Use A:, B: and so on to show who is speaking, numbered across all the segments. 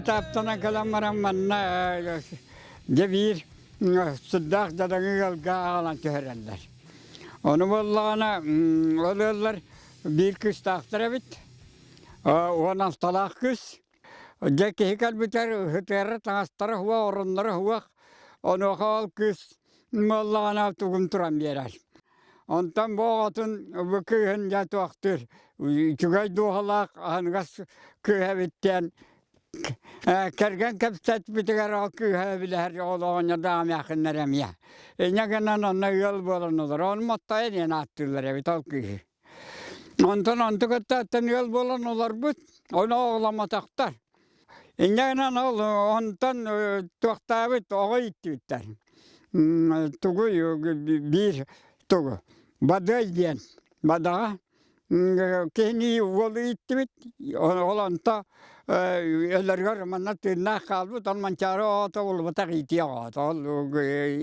A: этаптанан кэлэн баран манна дьэ биир сырдаах дьадаҥы ыалга аҕалан түһэрэллэр. Ону буоллаҕына ол ыаллар биир кыыстаахтар эбит. 16-лаах кыыс. Дьэ киһи кэлбитэр ыһытыара таҥастара уох, оронноро уох. Онуоха ол кыыс буоллаҕына тугун туран биэрэр. Онтон бу оҕотун бу кыыһын дьэ туохтуур үчүгэй дууһалаах аһыныгас кыыһа эбит диэн кэргэн кэпсэппитигэр ол кыыһа билэһэр ол оҕонньордоох эмээхиннэр эмиэ. Инньэ гынан онно ыал буолан олорор. Ону Моттойо диэн ааттыыллар эбит ол кыыһы. Онтон онту кытта оттон ыал буолан олорбут, ону оҕоломмотохтор. Инньэ гынан ол онтон туохтаабыт оҕо ииттибиттэр. Тугуй биир тугу Бадыай диэн бадаҕа киһини уолу ииттибит ол онто өлөрүгэр манна тыыннаах хаалбыт ол Манчаары оҕото булбатах иитиэх оҕото ол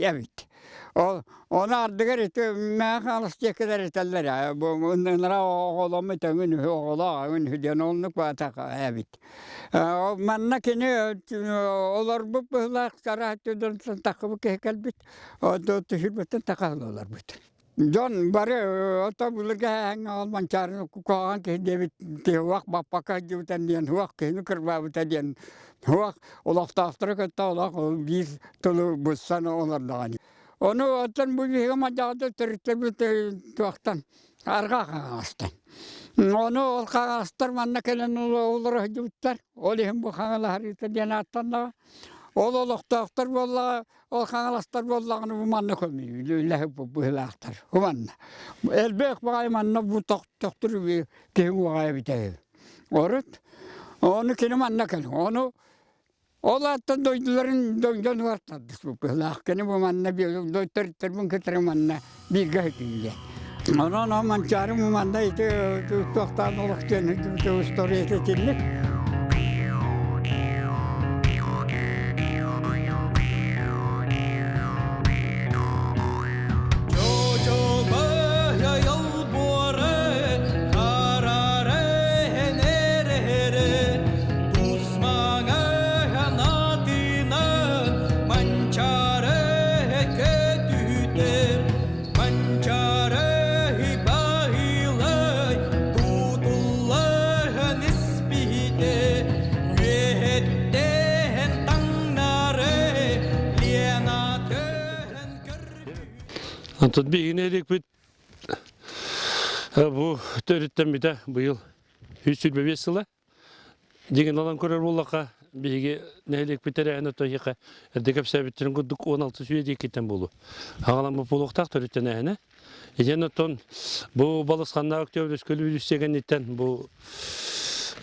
A: эбит Ол ону ардыгар ити мээх алыс диэкилэр этэллэр ээ бу ыныраа оҕоломмут өҥүн үһү оҕолоох өҥүн үһү диэн оннук баатах эбит. Манна кини олорбут быһыылаах араһа түдэн таххыбыт киһи кэлбит түһүрбүттэн тахаһыл олорбут. Дьон бары ото былыргы эһээҥҥэ ол Манчаарыны куһаҕан киһи диэбит киһи баппакка сылдьыбыта диэн уох киһини кырбаабыта диэн уох олохтоохтору кытта олох биир тылы быссан олордоҕо. Ону оттон бу биһиги мадьаҕата төрүттэрбит туохтан арҕаа хаҥаластан. Ону ол хаҥаластар манна кэлэн олоро сылдьыбыттар. Ол иһин бу хаҥалаһарыыта диэн ааттаннаҕа. Ол олохтоохтор буоллаҕа Ол хаҥаластар буоллаҕына бу манна көмүүлэһэ быһыылаахтар. Бу манна. Элбэх баҕайы манна бу тохтур киһи уоҕа эбитэ үһү. Орут ону кини манна кэлин. Ону ол ааттан дойдуларын дьонугар тардыспыт быһыылаах. Кини бу манна төрүттэрбин кытары манна бииргэ сытыыллар. Онон ол Манчаары бу манна ити туохтаан олох диэн историята итинник.
B: Онтон биһигини эрикпит бу төрүттэммитэ быйыл 125 сыла. Дьиҥин ылан көрөр буоллахха, биһиги нэһилиэкпит тэрээһинэ тоһиэхэ эрдэ кэпсээбиттэрин курдук 16 сүүс диэкиттэн буолуо. Аҕаламмыт буолуохтаах төрүттэнээһинэ. Итиэннэ оттон бу балысханнаах Өктөөбүрүскэ революция кэнниттэн бу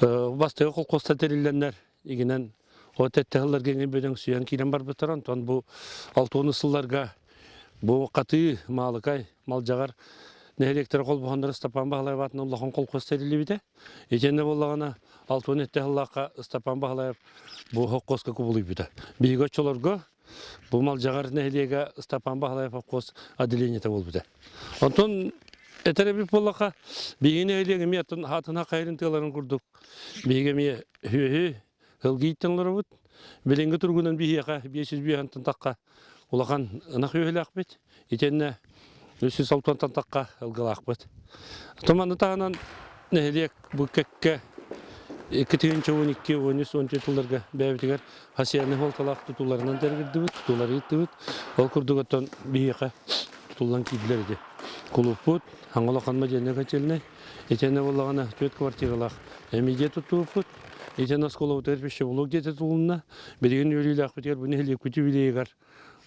B: бастакы колхозтар тэриллэннэр игинэн от этте сылларга иҥин бөдөҥсүйэн киирэн барбыттар. Онтон бу 60 сылларга бу Хатыы, Маалыкай, Малдьаҕар нэһилиэктэрэ холбоһоннор Ыстапаан Баһылаев аатынан улахан колхоз тэриллибитэ. Итиэннэ буоллаҕына 67 сыллаахха Ыстапаан Баһылаев бу холкуоска кубулуйбута. Биһиги оччолорго бу Малдьаҕар нэһилиэгэ Ыстапаан Баһылаев холкуос отделениета буолбута. Онтон этэр эбит буоллахха, биһиги нэһилиэк эмиэ хаатына хайырын тыаларын курдук биһиги эмиэ үөһү ылгыйыттан олоробут. Билиҥҥи туругунан биһиэхэ 505 тахха улахан ынах үөһүлээхпит. Итиэннэ 360 тахха ылгылаахпыт. Туманы таһынан нэһилиэк бу кэккэ 2012 13 тылларга бэйэбитигэр хасианы суолталаах тутууларынан дьарыгырдыбыт, тутуулары ыыттыбыт. Ол курдук оттон биһиэхэ тутуллан киирдилэр ити. Кулууппут, Хаҥалаханма диэннэ котельнай, итиэннэ буоллаҕына түөрт квартиралаах эмиэ туттубуппут. Итиэннэ оскуолабытыгар пищеблок диэтэ тутулунна. Билигин үөрүүлээхпитигэр бу нэһилиэкпит юбилейыгар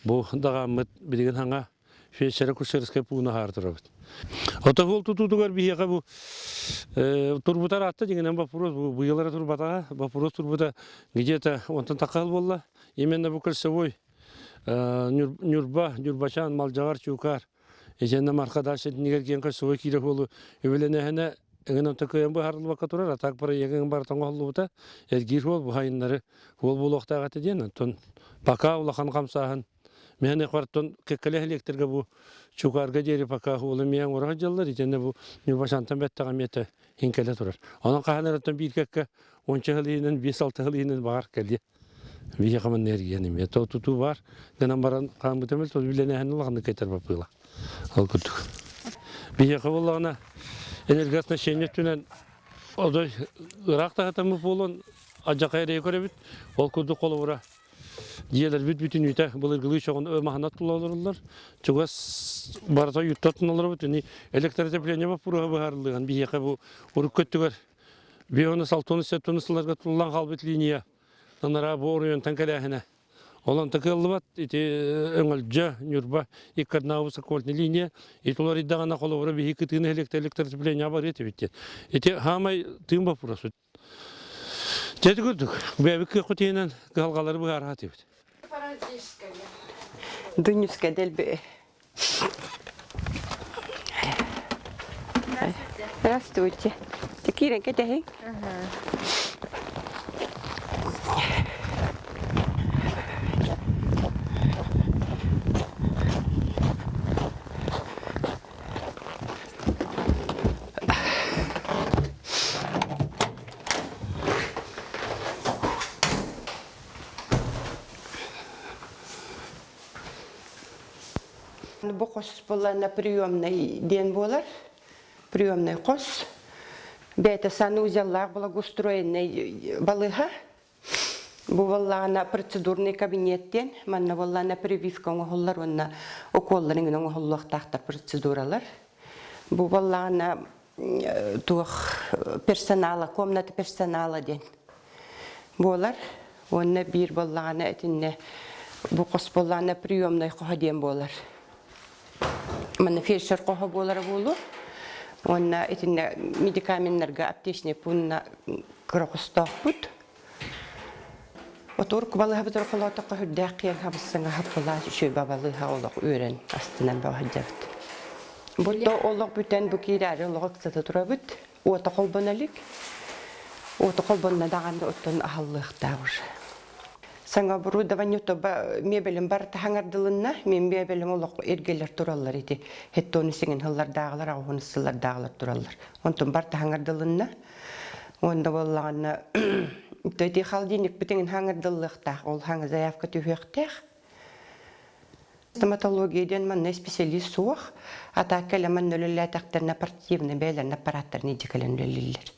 B: бу даҕааммыт билигин хаҥа фельдшеро-акушерскай пууну аһаары турабыт. Отоһуол тутуутугар биһиэхэ бу турбутар аатта дьиҥинэн вопрос бу быйыл эрэ турбатаҕа вопрос турбута где-то онтон таххал буолла. Именно бу кольцевой Ньурба, Ньурбачаан, Малдьаҕар, Чуукаар Итиэннэ Марха дальше иннигэр киэн кольцевой киирэр суолу үбүлэнэһинэ эҥин онто кыайан быһаарыллыбакка турар, а так проегын барыта оҥоһуллубута. Эргиир суол бу хайыннары суол буолуохтаах этэ диэн. Оттон пока улахан хамсааһын. Миһэн эхвартон кэккэлэ нэһилиэктэргэ бу Чукаарга диэри пока уола миэн ураха дьаллар итиэннэ бу Ньурбачантан бэттэҕэ эмиэтэ иҥкэлэ турар. Онон хаһан эрэ биир кэккэ уонча сыл иһинэн, биэс-алта сыл иһинэн баҕар кэлиэ. Биһиэхэ манна эргийэн эмиэ то тутуу баар. Гынан баран хааммыт эмэл то үлэнээһин улаханнык кэтэр бапыыла. Ол курдук. Биһиэхэ буоллаҕына энергооснащение өттүнэн одой ыраах таһытаммыт буолан адьака эрэйи көрөбүт. Ол курдук холобура дьиэлэрбит бүтүнүүтэ былыргылыы чоҕун маһынан тула олороллор. Чугас барыта уйуттар олоробут. Ини электротопление боппуруоһа быһаарыллыан биһиэхэ бу урукку өттүгэр бионы алтыны сэттини сылларга туллан хаалбыт линия анараа бу оройуонтан кэлээһинэ. Ол онто кыаллыбат ити Өҥөлдьө, Ньурба иккарднааҕы высоковольтный линия ити уларыйдаҕына холобура биһи кытыыны электроотопление барыа этибит диэн. Ити хаамай тыын боппуруос. Дьэ ити курдук бэйэбит кыахпыт иһинэн кыһалҕалары быһаара сатыыбыт.
C: Дунюска дэлби. Здравствуйте. Киирэн кэтэһиҥ. Бу хос буолла на приемный диэн буолар. Приемный хос. Бэйэтэ санузеллаах благоустроенный балыыһа. Бу буоллаҕына процедурный кабинет диэн. Манна буоллаҕына прививка оҥоһуллар уонна уколлар иҥин оҥоһуллуохтаахтар процедуралар. Бу буоллаҕына туох персонала, комната персонала диэн буолар. Уонна биир буоллаҕына итиннэ бу хос буоллаҕына приемнай хоһо диэн буолар. Манна фельдшер хоһо буолара буолуо. Уонна итиннэ медикаменнарга аптечный пунна кыра хостоохпут. Отур балыыһабытыгар холоотоххо сүрдээх киэҥ хабыссаҥа хаппылаас үчүгэй балыыһа олох үөрэн астынан бөҕө сылдьабыт. Бу то олох бүтэн бу киирээри олох ыксата турабыт. Уота холбоно илик. Уота холбонно даҕаны оттон аһаллыахтаах уже. Саҥа оборудование тобо мебелим барыта хаҥардылынна. Мен мебелим олох эргэлэр тураллар ити. Хеттону сиҥин сыллардааҕылар, аҕыһын сыллардааҕылар тураллар. Онтон барыта хаҥардылынна. Уонна буоллаҕына ити холодильникпыт иҥин хаҥардыллыахтаах. Ол хаҥа заявка түһүөхтээх. Стоматология диэн манна исписэлиис суох. А так кэлэ манна үлэлээтэхтэринэ портативный бэйэлэрин аппараттарын илдьэ кэлэн үлэлииллэр.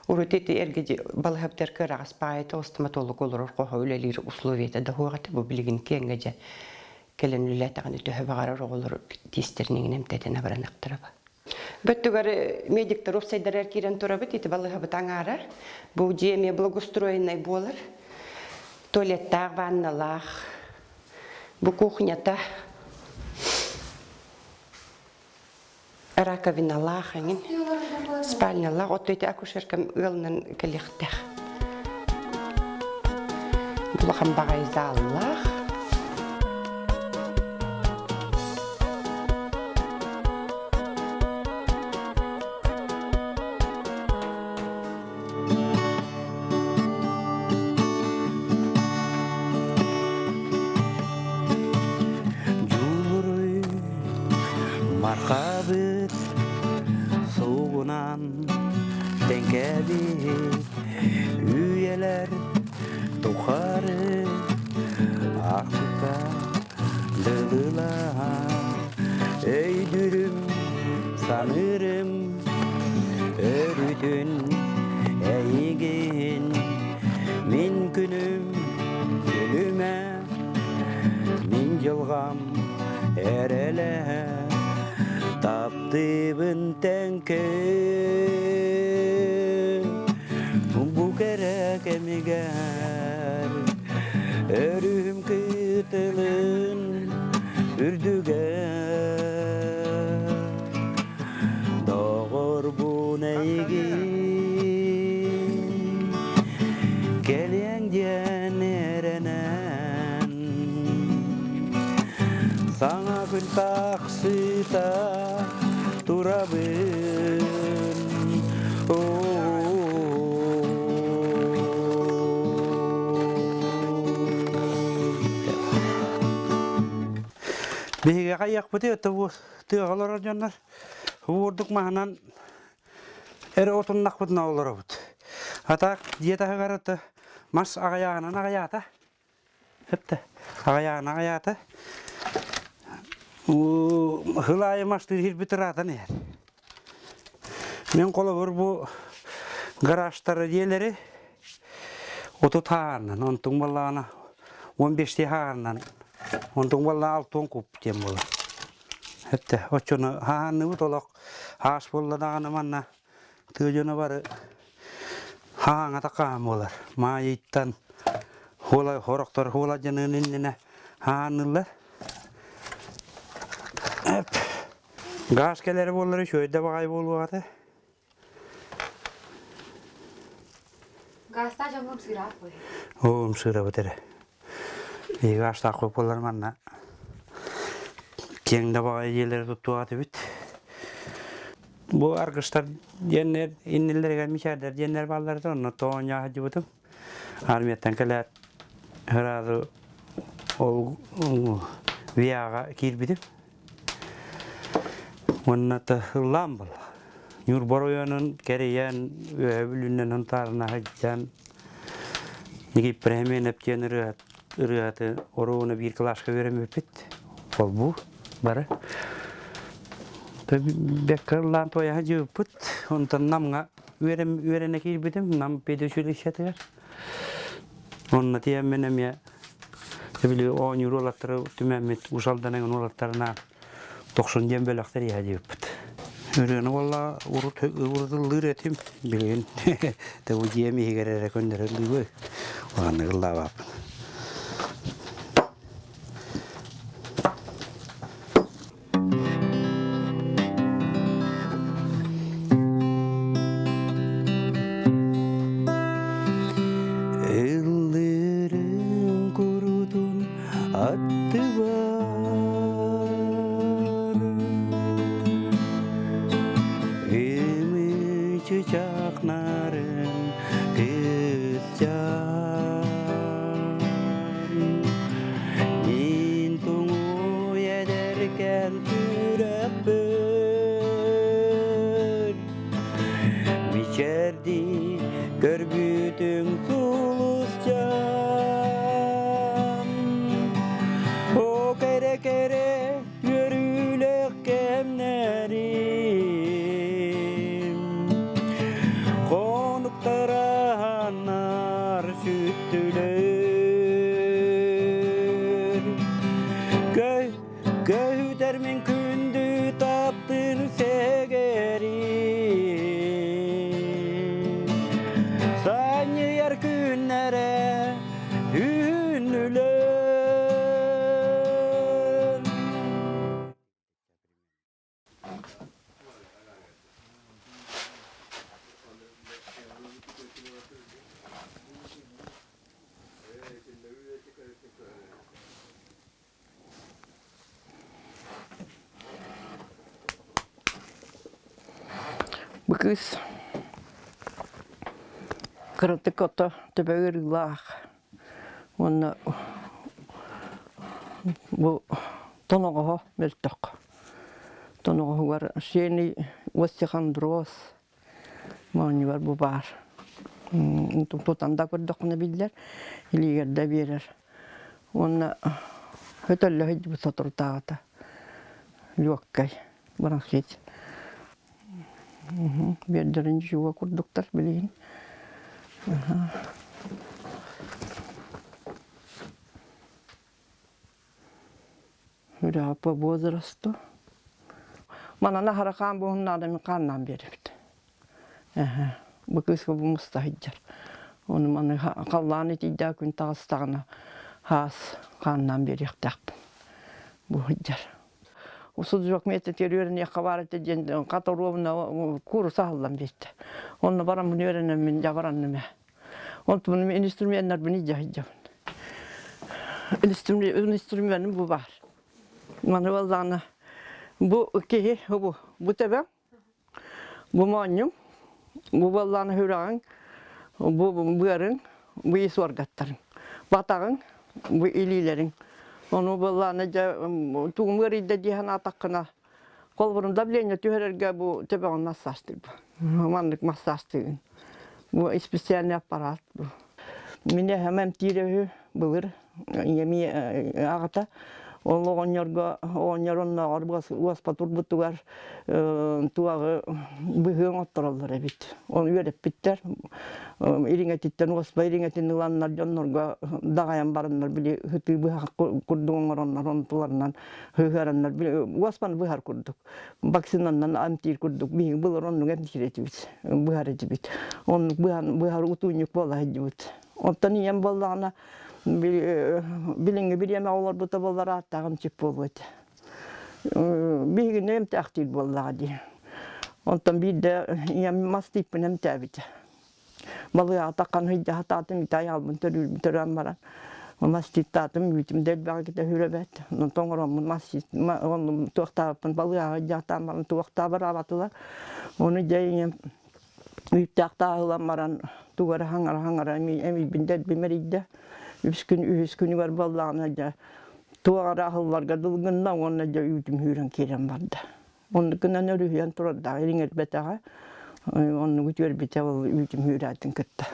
C: Урут ити эргэ балыһабытыгар кыараҕас баайыта стоматолог олорор хоһо үлэлиир условиета да суох этэ. Бу билигин киэҥҥэ дьэ кэлэн үлэлээтэҕинэ төһө баҕарар оҕолор тиистэрин иҥин эмтэтэн абыраныахтара. Бөттүгэр медиктэр уопсайдарыгар киирэн турабыт, ити балыһабыт аҥаара. Бу дьиэ эмиэ благоустроеннай буолар. Туалеттаах, ванналаах. Бу кухнята раковиналаах эҥин, спальнялаах. Оттон ити акушеркам ыалынан кэлиэхтээх. Улахан баҕайы зааллаах.
D: Дьулуруй мархабыт сугунан тэҥкэбит үйэлэр тухары ахта дылылаан өйдүүрүм саныырым өрүтүн эйигин мин күнүм күлүмэ мин дьылҕам эрэлэ таптыыбын тэҥкэ бу кэрэ кэмигэр өрүһүм кытылын үрдүгэр доҕорбун эйигин кэлиэҥ диэн эрэнэн саҥа күн тахсыыта турабын Хайыахпытый это бу тыаҕа олорор дьоннор уурдук маһынан эрэ отуннахпытына олоробут. А так дьиэ таһыгар это мас аҕыйаҕынан аҕыйаата. Сөптө. Аҕыйаҕынан аҕыйаата. Хыл аайы мастыыр иһирбит ыраатан иһэр. Мин холобур бу гаражтары дьиэлэри 30 хааннан, онтуҥ баллаана 15 хааннан, онтуҥ баллаана 60 куб диэн буолар. Эттэ, оччону хаанныбыт олох хаас буолла даҕаны манна тыа дьоно бары хааңата хаан буолар. Маайыйтан хуола хорохтор хуола дьаныын иннинэ хаанныллар. Эп. Гаас кэлэрэ буоллар үчүгэй да баҕайы буолуох этэ.
E: Гаастаах дьоҥҥо ымсыыраах буой.
D: Оо, ымсыырабыт эрэ. Биһиги гаастаах буоллар манна киэҥ да баҕайы дьиэлэри туттуох этибит. Бу аргыстар диэннэр иннилэригэр мичээрдэр диэннэр бааллар этэ, онно тоонньоо сылдьыбытым. Армияттан кэлээт сразу ол ВИА-ҕа киирбитим. Уонна ыллаан буолла. Ньурба оройуонун кэрийэн, Үөһэ Бүлүүнэн Сунтаарына сылдьан Никифоров диэн ырыаһыты оруобуна биир кылааска үөрэммиппит. Холбуу бары. Бэккэ ыллаан туойа сылдьыбыппыт. Онтон Намҥа үөрэнэ киирбитим, Нам педучилищетыгар. Онно тиийэммин эмиэ били оонньуур уолаттары түмэммит Уус-Алдан эҥин уолаттарынаан тохсун диэн бөлөхтөр иһэ диэбиппит. Ырыаны буолла урут урут ыллыыр этим билигин бу дьиэм иһигэр эрэ көннөрөр ыллыыбын улаханнык ыллаабаппын. Ыллыырын курутун аттыбар Ымыы чычахнарын кыысчаан Мин туҥуй эдэркээн сүрэхпэр Мичээрдии көрбүтүҥ сулусчаан О кэрэ-кэрэ үөрүүлээх кэмнэрим Хонуктара ханнар сүттүлэр Көһүтэр мин күндү таптыыр сэгэрим Санньыйар күннэрэ үүннүлэр
C: Бу кыыс кыратык ото төбө ыарыылаах уонна бу тоноҕоһо мөлтөх. Тоноҕоһугар сиэний остеохондроз моонньугар бу баар. Тутан да көрдөххүнэ биллэр, илиигэр да биэрэр. Уонна өтөллө сылдьыбыт соторутааҕыта легкай бронхит. Биэрдэрин дьуга курдуктар билигин. Үрэҕэ по возрасту. Манан аһара хаан буоһуннаада мин хааннаан биэрэбит. Бу кыыска бу муста сылдьар. Ону маны халлаан итийдэ күн таҕыстаҕына хаас хааннаан биэриэхтээхпин. Бу сылдьар. Усудьуок миэтэтигэр үөрэниэххэ баар этэ диэн хат оруобуна кууруса аһыллан биэрдэ. Онно бараммын үөрэнэммин дьэ баранным ээ. Онтон мин инструменнарбын илдьэ сылдьабын. Инструменым бу баар. Маны буоллаҕына бу киһи бу бу төбөм, бу моонньум, бу буоллаҕына сүрэҕиҥ, бу быарыҥ, бу ис уоргаттарыҥ, батаҕыҥ, бу илиилэриҥ.
E: Ону буоллаана дьэ тугум ыарыйда дии санаатаххына, холобурум давление түһэрэргэ бу төбөҕүн массажтыырбын. Маннык массажтыыгын. Бу специальный аппарат бу. Мин эһэм эмтиирэ үһү былыр ийэм аҕата ол оҕонньорго оҕонньор оннооҕор уоспа турбутугар туаҕы быһыы оҥоттороллор эбит. Оны үөрэппиттэр. Ириҥэтиттэн уоспа ириҥэтин ыланнар дьоннорго даҕайан бараннар били ытыы быһах курдук оҥороннор онтуларынан ыһыараннар били уоспаны быһар курдук вакцинаннан эмтиир курдук биһиги былыр оннук эмтиир этибит быһар этибит оннук быһан быһар утуунньук буола сылдьыбыт оттон ийэм буоллаҕына билиҥҥи бириэмэ олорбута буоллар ааттааҕым чип буолуо этэ биһигини эмтээхтиир буоллаҕа дии онтон биирдэ ийэм мас тииппин эмтээбитэ балыыһаҕа таххан сыдьаһатаатым итай аалбын төрүүрбүн төрөөн баран маститтаатым үүтүм да элбэҕи кытта хүрөбөт онтон оҥороммун туохтаабыппын балыыһаҕа дьаатаан баран туохтаабараабатылар ону дьэ ийэм үүттээх тааһылан баран тугу эрэ хаҥара-хаҥара эмийбин дэлби мэрийдэ үс күн үһүс күнүгэр буоллаҕына дьэ туох эрэ аһылларга дылы гынна уонна дьэ үүтүм сүүрэн киирэн барда оннук гынан өрүһүйэн турардаах ириҥэрбэтэҕэ оннугу үтүөрбүтэ ол үүтүм сүүрээтин кытта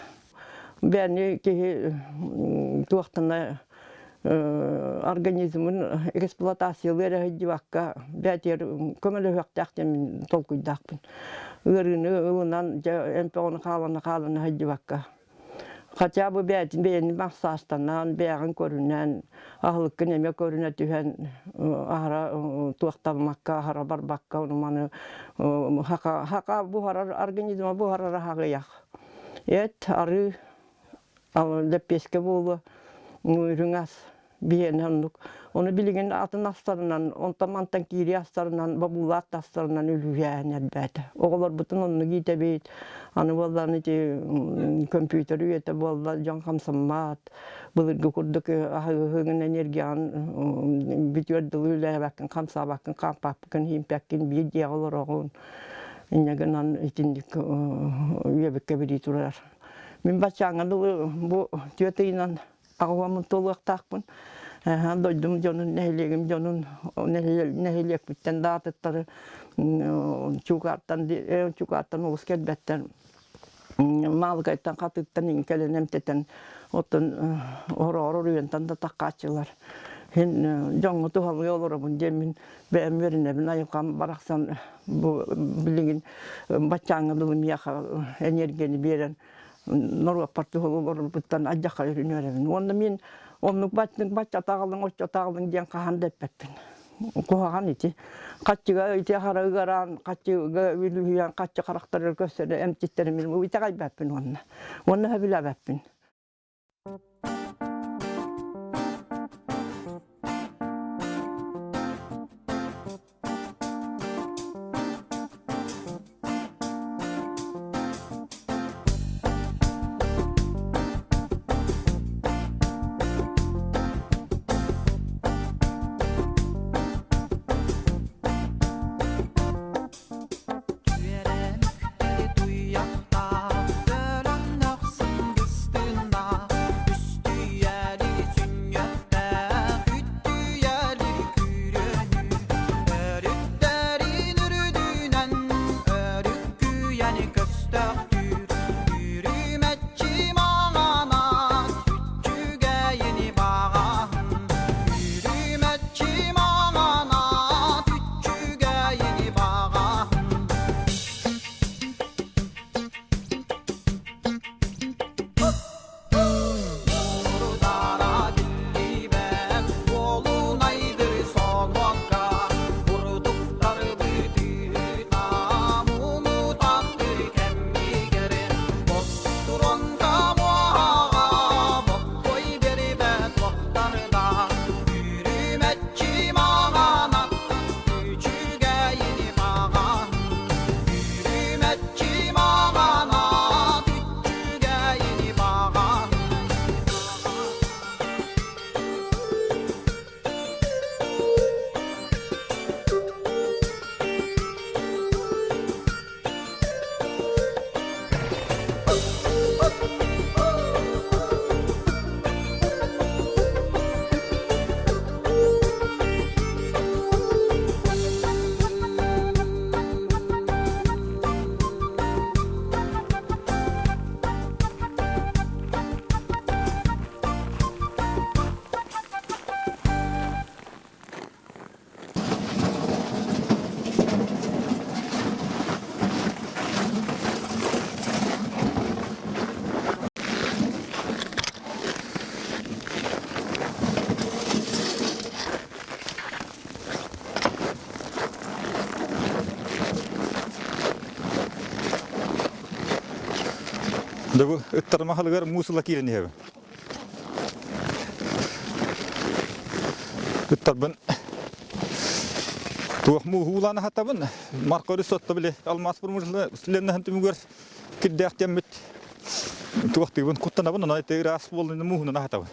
E: бэни киһи туохтана организмын эксплуатациялыы эрэ сылдьыбакка бээтигэр көмөлөһүөхтээх диэн мин толкуйдаахпын ыарыыны ылынан дьэ эмп оҕону хаалана хаалана сылдьыбакка хотя бы бэйэтин бэйэни массаастанан бэйэҕин көрүнэн аһылыккын эмиэ көрүнэ түһэн аһара туохтаммакка аһара барбакка ону маны хака хака буһарар организма буһарар аҕыйах эт арыы лэппиэскэ буолуо үрүҥ ас биһиэнэ оннук. Ону билигин атын астарынан, онтон-мантан киирии астарынан, бобуулаах да астарынан үлүһүйэн элбээтэ. Оҕолорбутун оннук иитэбит. Аны буоллаҕына ити компьютер үйэтэ буолла, дьон хамсаммат. Былыргы курдук аһыгын энергияҕын бүтүөр дылы үлэлээбэккин, хамсаабаккын, хаампаппыккын, иимпэккин, биир дьиэҕэ олороҕун. Инньэ гынан итинник үйэбиккэ билии турар. Мин баччааҥҥа дылы бу түөрт ыйынан аҕабаммын туолуохтаахпын. Дойдум дьонун, нэһилиэгим дьонун, нэһилиэкпиттэн да атыттары Чуукаартан, Чуукаартан олус кэлбэттэр. Маалыкайтан, Хатыыттан иҥ кэлэн эмтэтэн, оттон ороҕор уруйантан да таххааччылар. Һин дьоҥҥо туһалыы олоробун диэн мин бэйэм үөрэнэбин айылҕам барахсан бу билигин баччааҥҥа дылы миэхэ энергияны биэрэн норуоппар туһулуурбуттан алдьархай өрүнүөрэбин. Уонна мин оннук баччык баччатаҕалыҥ, оччотаҕалыҥ диэн хаһан да эппэппин. Куһаҕан ити. Хаччыга ити хара ыгараан, хаччыга үлүһүйэн, хаччы харахтарыгар көрсөрө эмтиттэрин мин итэҕэйбэппин уонна. Уонна сөбүлээбэппин.
F: Үөрэн үктэри туйахтаах, өлөн өхсүн быстын. Дьэ бу ыттарым аһылыгар муус ыла киирэн иһэбин. Ыттарбын туох мууһуулаан аһатабын. Марко өрүс сотто били алмаас промышленноһын түмүгэр кирдээх диэммит туохтыыбын куттанабын, онон ити ыраас буоллун мууһунан аһатабын.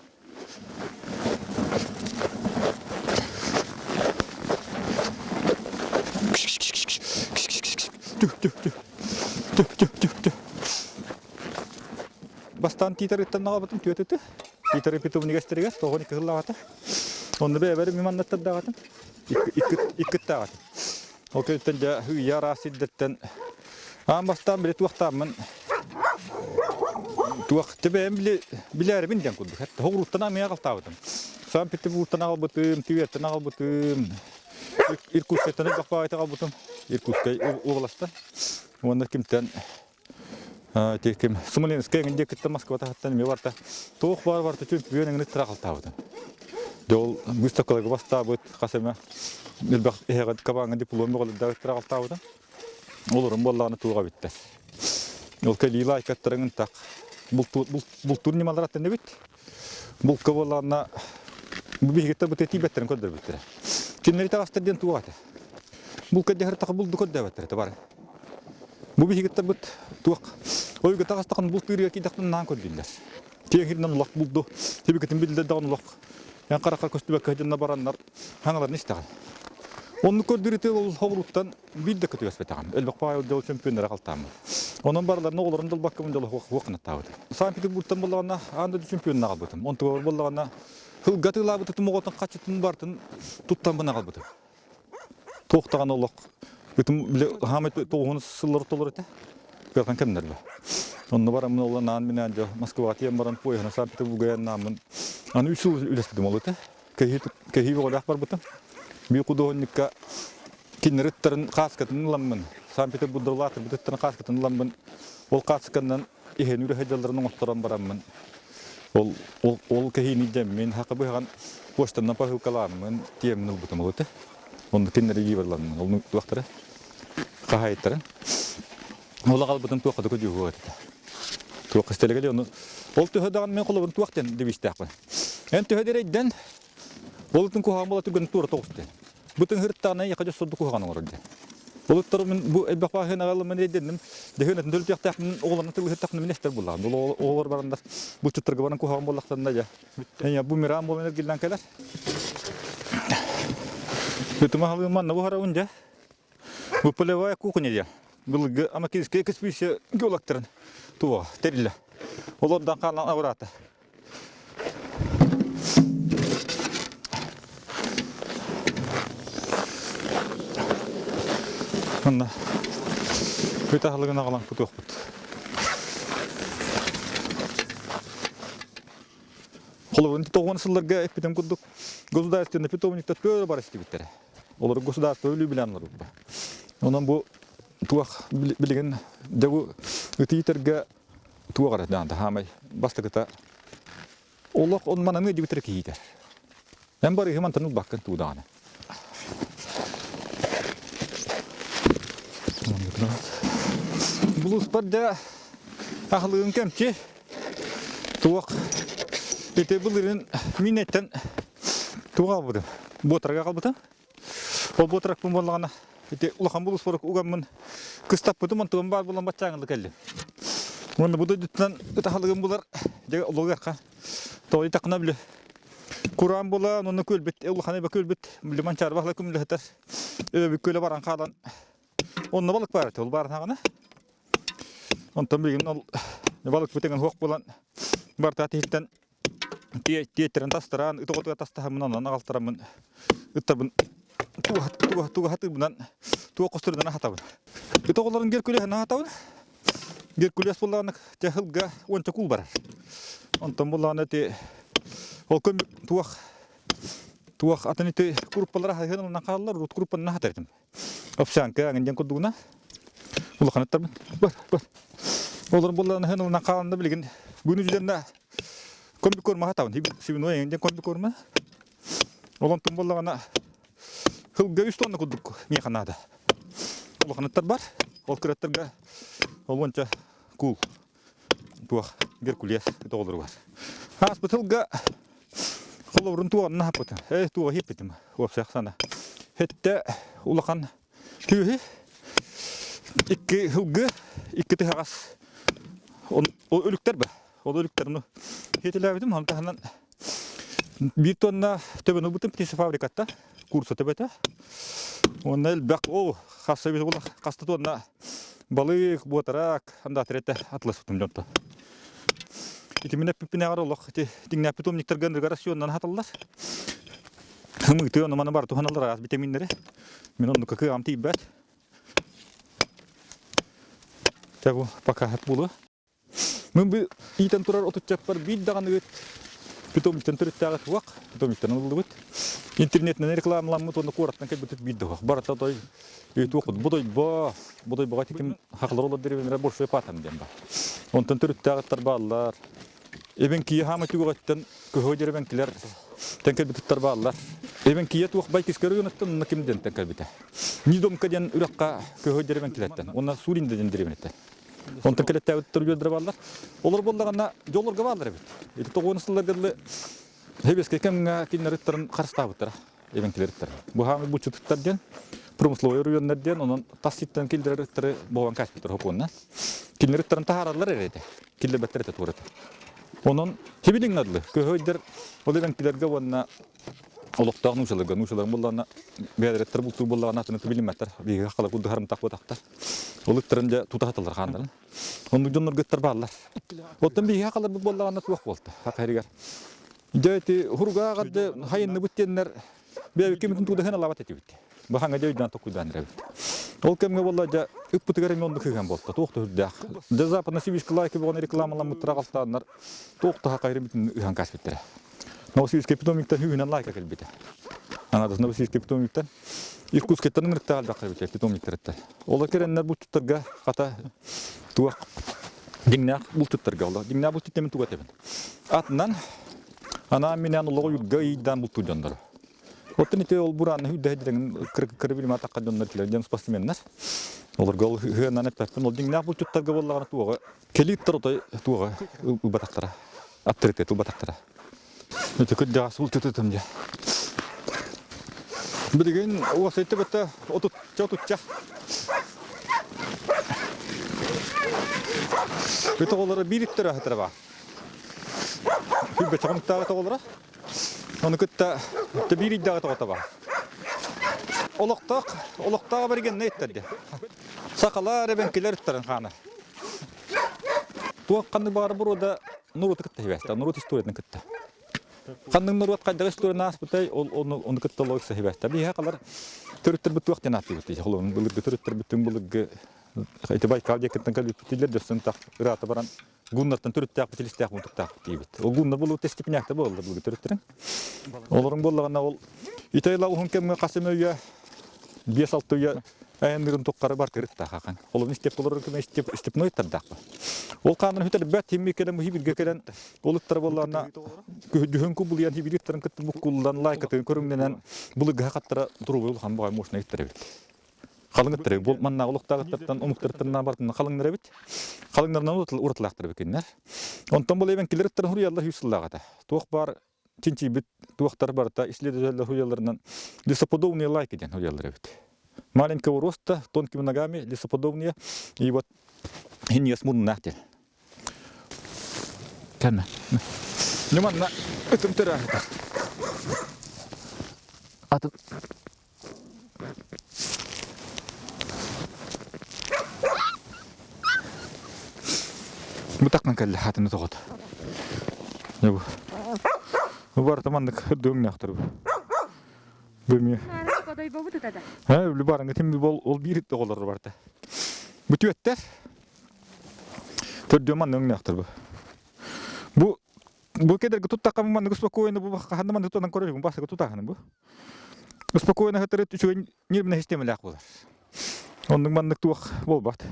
F: Түх, түх, түх. Түх, түх, түх, түх. Бастаан тиитэрыттан аҕабытым түөтүтү. Тиитэр питомнигэстэригэр тоҕон икки сыллаҕата. Онно бэйэбэр миманнаттардаҕатым. Иккиттааҕатым. Ол кэнниттэн дьэ ыйа араас сирдэртэн аан бастаан били туохтааммын туох дьэ бэйэм били билээрибин диэн курдук. Хоҕуруттан амыйа аҕалтаабытым. Санкт-Петербургтан аҕалбытым, Тверьтэн аҕалбытым, Иркутскайтан элбэх баҕайы аҕалбытым. Иркутскай уобаластан. Уонна кимтэн ким Смоленскай эҥин диэкиттэн Москва таһыттан эмиэ барта. Туох баар барта чөмпүйүөн эҥин ыттара аҕалтаабытым. Дьэ ол выставкаларга бастаабыт хас эмэ элбэх эһэҕэ кабааҥҥа диплом бөҕөлөрдөөх ыттара аҕалтаабытым. Олорун буоллаҕына туох эбиттэр. Ол кэлии лайкаттарын ынтах бултуур ньымалар аттан эбит. Булка буоллаҕына бу биһигиттэн бу тиийбэттэрин көрдөрбүттэрэ. Кинилэри таҕастар диэн туох этэ? Булка дьаһартаха булду көрдөөбөттөр этэ бары. Бу биһигиттэрбит туох ойуга таҕастахан бултуурга киирдэхтэн наан көрдүүллэр. Киэҥ сиринэн улах булду, тибикитин биллэр даҕаны улах эн харахха көстүбэккэ дьонно бараннар хаҥаларын истэҕин. Оннук көрдүүр ол хоҕуруттан биир да көтүгэспэтэҕим. Элбэх баай дьол чөмпүйүөннэрэ халтааммын. Онон барыларын оҕолорун долбаккабын дьоло хуох гынаттаабыт. Санкт-Петербургтан буоллаҕына аан дойду чемпионун аҕалбытым. Онтугар буоллаҕына сылга атыылаабытым оҕотун хаччытын бартын туттаммын аҕалбытым. Туох даҕаны олох ытым били хаамай тоҕуһун сыллар толор этэ. Кыахан кэмнэр бу. Онно бараммын ол анаан минээн дьэ Москваҕа тиийэн баран поеһынан Санкт-Петербурга айаннааммын аны үс сыл үлэспитим ол этэ. Кэһии бөҕөлөөх барбытым. Биир худуоһунньукка кинилэр ыттарын хааскатын ыламмын, Санкт-Петербурга улаатырбыт ыттарын хааскатын ыламмын, ол хаасканан иһэн үрэ сылдьалларын оҥотторон бараммын, ол, ол, ол кэһиини дэммин, хака быһаҕан почтанан посылкалааммын, тиэммин ылбытым ол этэ. Онно кинилэри илии ол туохтара хаһаайыттарын. Ол аҕалбытым туохха да көдьүүһү этэ. Туох истэлэгэ ону ол төһө даҕаны мен холобун туох диэн девизтээхпин. Эн төһө дирэйдэн ол ытын куһаҕан буола түргэн туора тоҕус диэн. Бу тыҥһырыттаҕына эйиэхэ дьэ сурдук куһаҕан оҥорор диэн. Ол ыттар мин бу элбэх бааһын аҕалыммын эрэйдэнним. Дэһүөн төлүтүөхтээхпин оҕолорун тылыһыттахпына мин эстэр буллаҕым. Ол оҕолор бараннар булчуттарга баран куһаҕан буоллахтарына дьэ. Эйэ бу мирам буолан эргиллэн кэлэр. Ытыма халыым манна буһарабын дьэ. Бу полевая кухня диэн. Былыргы Амакинская экспедиция геологтарын туо тэриллэ. Олордан хаалан абыраата. Манна бүт аһылыгын аҕалан кутуохпут. Холобурун тоҕуон сылларга эппитим курдук государственный питомниктар көөрө бар истибиттэрэ. Олор государство өлүү билэн олорбуппа. Онон бу туох билигин дьэ бу ытыйтарга туох эрэ даҕаны хаамай бастакыта олох он мананы дибитер киһитэр. Эн барыһы мантан ылбаккын туу даҕаны. Булуспар да аһылыгын кэмчи туох ити былырын минеттен туох албытым буотарга қалбытым Ол буотаракпын буоллаҕына ити улахан булуспар угаммын кыстаппытым онтугум баар буолан баччааҥылы кэллим. Уонна бу дойдуттан ытаһалыгым булар дьэ олугуохха тоҕо такына били кураан буолан онно күөлбүт улахан эбэ күөлбүт били манчаары баһылай күмүлэһитэр өбүк күөлэ баран хаалан онно балык баар этэ ол баар хаҕына онтон билигин ол балыкпыт эҥин суох буолан барта тиһиттэн Тиэттэрин тастараан, ыт оҕотугар тастаһаммын, онон аҕалтараммын, ыттарбын туга хатыыбынан, туох хосторунан аһатабын. Ыт оҕолорун Геркулеһын аһатабын. Геркулес буоллаҕына, дьэ сылга уонча куул барар. Онтон буоллаҕына ити ол көм туох туох атын ити куруппалара аһыһын ылынан хааллар, урут куруппанан аһатар этим. Овсянка аҥын диэн курдугуна улахан ыттарбын. Бар, бар. Олорун буоллаҕына аһыһын ылынан хааланна билигин бүгүн үдүлэннэ комбикорма аһатабын. Свиной эҥин диэн комбикорма. Ол онтон буоллаҕына сылга үс тонна курдук миэхэ наада. Улахан ыттар бар. Ол кыраттарга ол уонча куул. туох Геркулес тоҕолоругар. Ааспыт сылга холобурун туоҕунна хаппытым. Э туоҕа хиппитим уопсай сана. Хетте улахан күүһү икки сылгы икки тыһаҕас ол өлүктэр ба. Ол өлүктэрин хетилээбитим онон таһынан биир тонна төбөнү ылбытым птицефабрикатта курса төбөтө. Уонна элбэх ол хасса хаста тонна балык, буотарак, андаатыр этэ атласпытым дьонто. Итимин эппиппинээҕэр олох ити тиҥнээх питомниктарга ынырыгар рационнан хаталлар. Хымыытыы ону маны бар туһаналлар араас витаминнэри. Мин оннукка кыаҕым тиийбэт. Чэ бу пока буолуо. Мин бу иитэн турар отуччаппар биир даҕаны ыт питомниктан төрүттээҕи туох, питомниктан ылыллыбыт. Интернетинэн рекламаламмыт уонна куораттан кэлбит биир да суох. Барыта той туохпут бодойбо, бодойбоҕо тиким хахалар олор деревнялар большой патам диэн бар. Онтон төрүттээҕиттэр бааллар. Эбэҥкийэ хаама түгэҕиттэн көһө деревенкилэр тэн кэлбититтэр бааллар. Эбэҥкийэ туох бай кискэ районуттан онно ким диэн тэн кэлбитэ. Нидомка диэн үрэххэ көһө деревенкилэртэн уонна Суринда диэн деревняттан. Онтон кэлэттээбиттэр үөрдэрэ бааллар. Олор буоллаҕына дьоллорго бааллар эбит. Ити тоҕуон сылларга дылы Хэбэскэ кэмҥэ кинилэр ыттарын харыстаабыттара, эбэҥкилэр ыттара. Бу хаамый буччутуттар диэн, промысловой оройуоннар диэн, онон тас ситтэн киллэрэр ыттары буолан кааспыттар хокуонна. Кинилэр ыттарын таһаараллар эрэ этэ, киллэрбэттэр этэ туора этэ. Онон хибилиҥ дылы көһөйдөр ол эбэҥкилэргэ уонна олохтоох нуучаларга нуучаларын буллаҕына бэйэлэриттэр бултуур буоллаҕына атыны билиммэттэр биһиги хала курдук харымтах буотахтар ол ыттарын дьэ тута саталлар хааннарын оннук дьоннорго ыттар бааллар оттон биһиги хахаларбыт буоллаҕына туох буолта хахарыгар дьэ ити хуруга аҕарды хайынныбыт диэннэр бэйэбиккэ бүтүн туудаһын алаабат этибит бахаҥа дьэ өйдөөн токуйдаан эрэбит ол кэмҥэ буолла дьэ ыппытыгар эмиэ оннук ыһан буолта туох да үрдээх дьэ западно-сибирский лайка буолан рекламаламмыттара аҕалтааннар туох да хахайрын бүтүн ыһан кааспыттара Новосибирскай питомниктан үһүнэн лайка кэлбитэ. Аҥардас Новосибирскай питомниктан Иркутскайтан ыҥырыктаах элбэх кэлбитэ питомниктарыттан. Олор кэлэннэр булчуттарга хата туох дьиҥнээх булчуттарга олор дьиҥнээх булчут диэн тугу этэбин. Атынан анаан-минээн олоҕу юрга ыйдаан бултуур дьоннору. Оттон ити ол бураанна үрдэһэ дирэҥин кыра билимэ атахха дьоннор килэр диэн спортсменнар. Олорго ол ыһыанан эппэппин. Ол дьиҥнээх булчуттарга буоллаҕына туоҕа Кэлииттэр отой туоҕа ылбатахтара. Авторитет ылбатахтара. Ити кырдьаҕас булчутутум дьэ. Билигин уосайты бытта отучча отучча. Бүт оҕолоро биир иттэр аһытара баа. Хүлбэчэҕин ыттааҕы оҕолоро. Ону кытта биир ыйдааҕы тоҕото баа. Олохтоох, олохтоох аборигеннай иттэрде. Сахалар эбэҥкилэр ыттарын хаана. Туох ханнык баҕар боруода норуоту кытта сибээстээх, норуот историятын кытта. Ханнык норуот хайдах историяны ааспытай, ол ону, ону кытта олох сибээстээх. Биһиэхэ халар төрүттэрбит туох диэн ааттыыбыт холобун былыргы төрүттэрбит былыргы ити Байкал диэкиттэн кэлбиппит дөссөн так ыраата баран гуннартан төрүттээхпит илистээх мутуктаахпыт диибит. Ол гуннар буолуут степняктар буолаллар былыргы төрүттэрин. Олорун буоллаҕына ол итайла уһун кэмҥэ хас эмэ үйэ 5-6 үйэ айанныырын туххары бар кырыттаах ахан. Олорун истеп олорор кэмэ степной тардаахпа. Ол хаанын хүтэрбэт химми кэлэн бу хибиргэ кэлэн ол ыттара буоллаҕына дьүһүн кубулуйан хибир ыттарын кытта буккуллан лайкатын көрүҥнэнэн былыргыһа хаттара туругу улахан буҕай мощный ыттар эбит. Халыҥ ыттар эбит. Бу маннааҕы олохтоох ыттартан омуктартан бартын халыҥнар эбит. Халыҥнарынан уратылаахтар эбит кинилэр. Онтон бұл эбэҥкилэр ыттарын хуруйаллар үс сыллаах этэ. Туох баар чинчийбит туохтар барыта исследователлэр хуруйалларынан лесоподобные лайки диэн хуруйаллар эбит. Маленького роста, тонкими ногами, лесоподобные, и вот хиньес муруннаах диэн. Кэннэ. Ньыманна ытым төрөөһүтэ. Атын Бу таккан кэллэ хатыны тоҕото. Бу. Бу барыта маннык дөҥнөөхтөр бу. Бу эмиэ. Э, үлү барыңы тим бол ол биир оҕолор барыта. Бу түөттэр. Төрдүө маннык өҥнөөхтөр бу. Бу Бу кедерги туттахха маннык спокойно бу ханна маннык тутан көрөр бастакы тутаһын бу. Спокойно хатыры үчүгэй нервнэй системалаах буолар. Оннук маннык туох буолбат.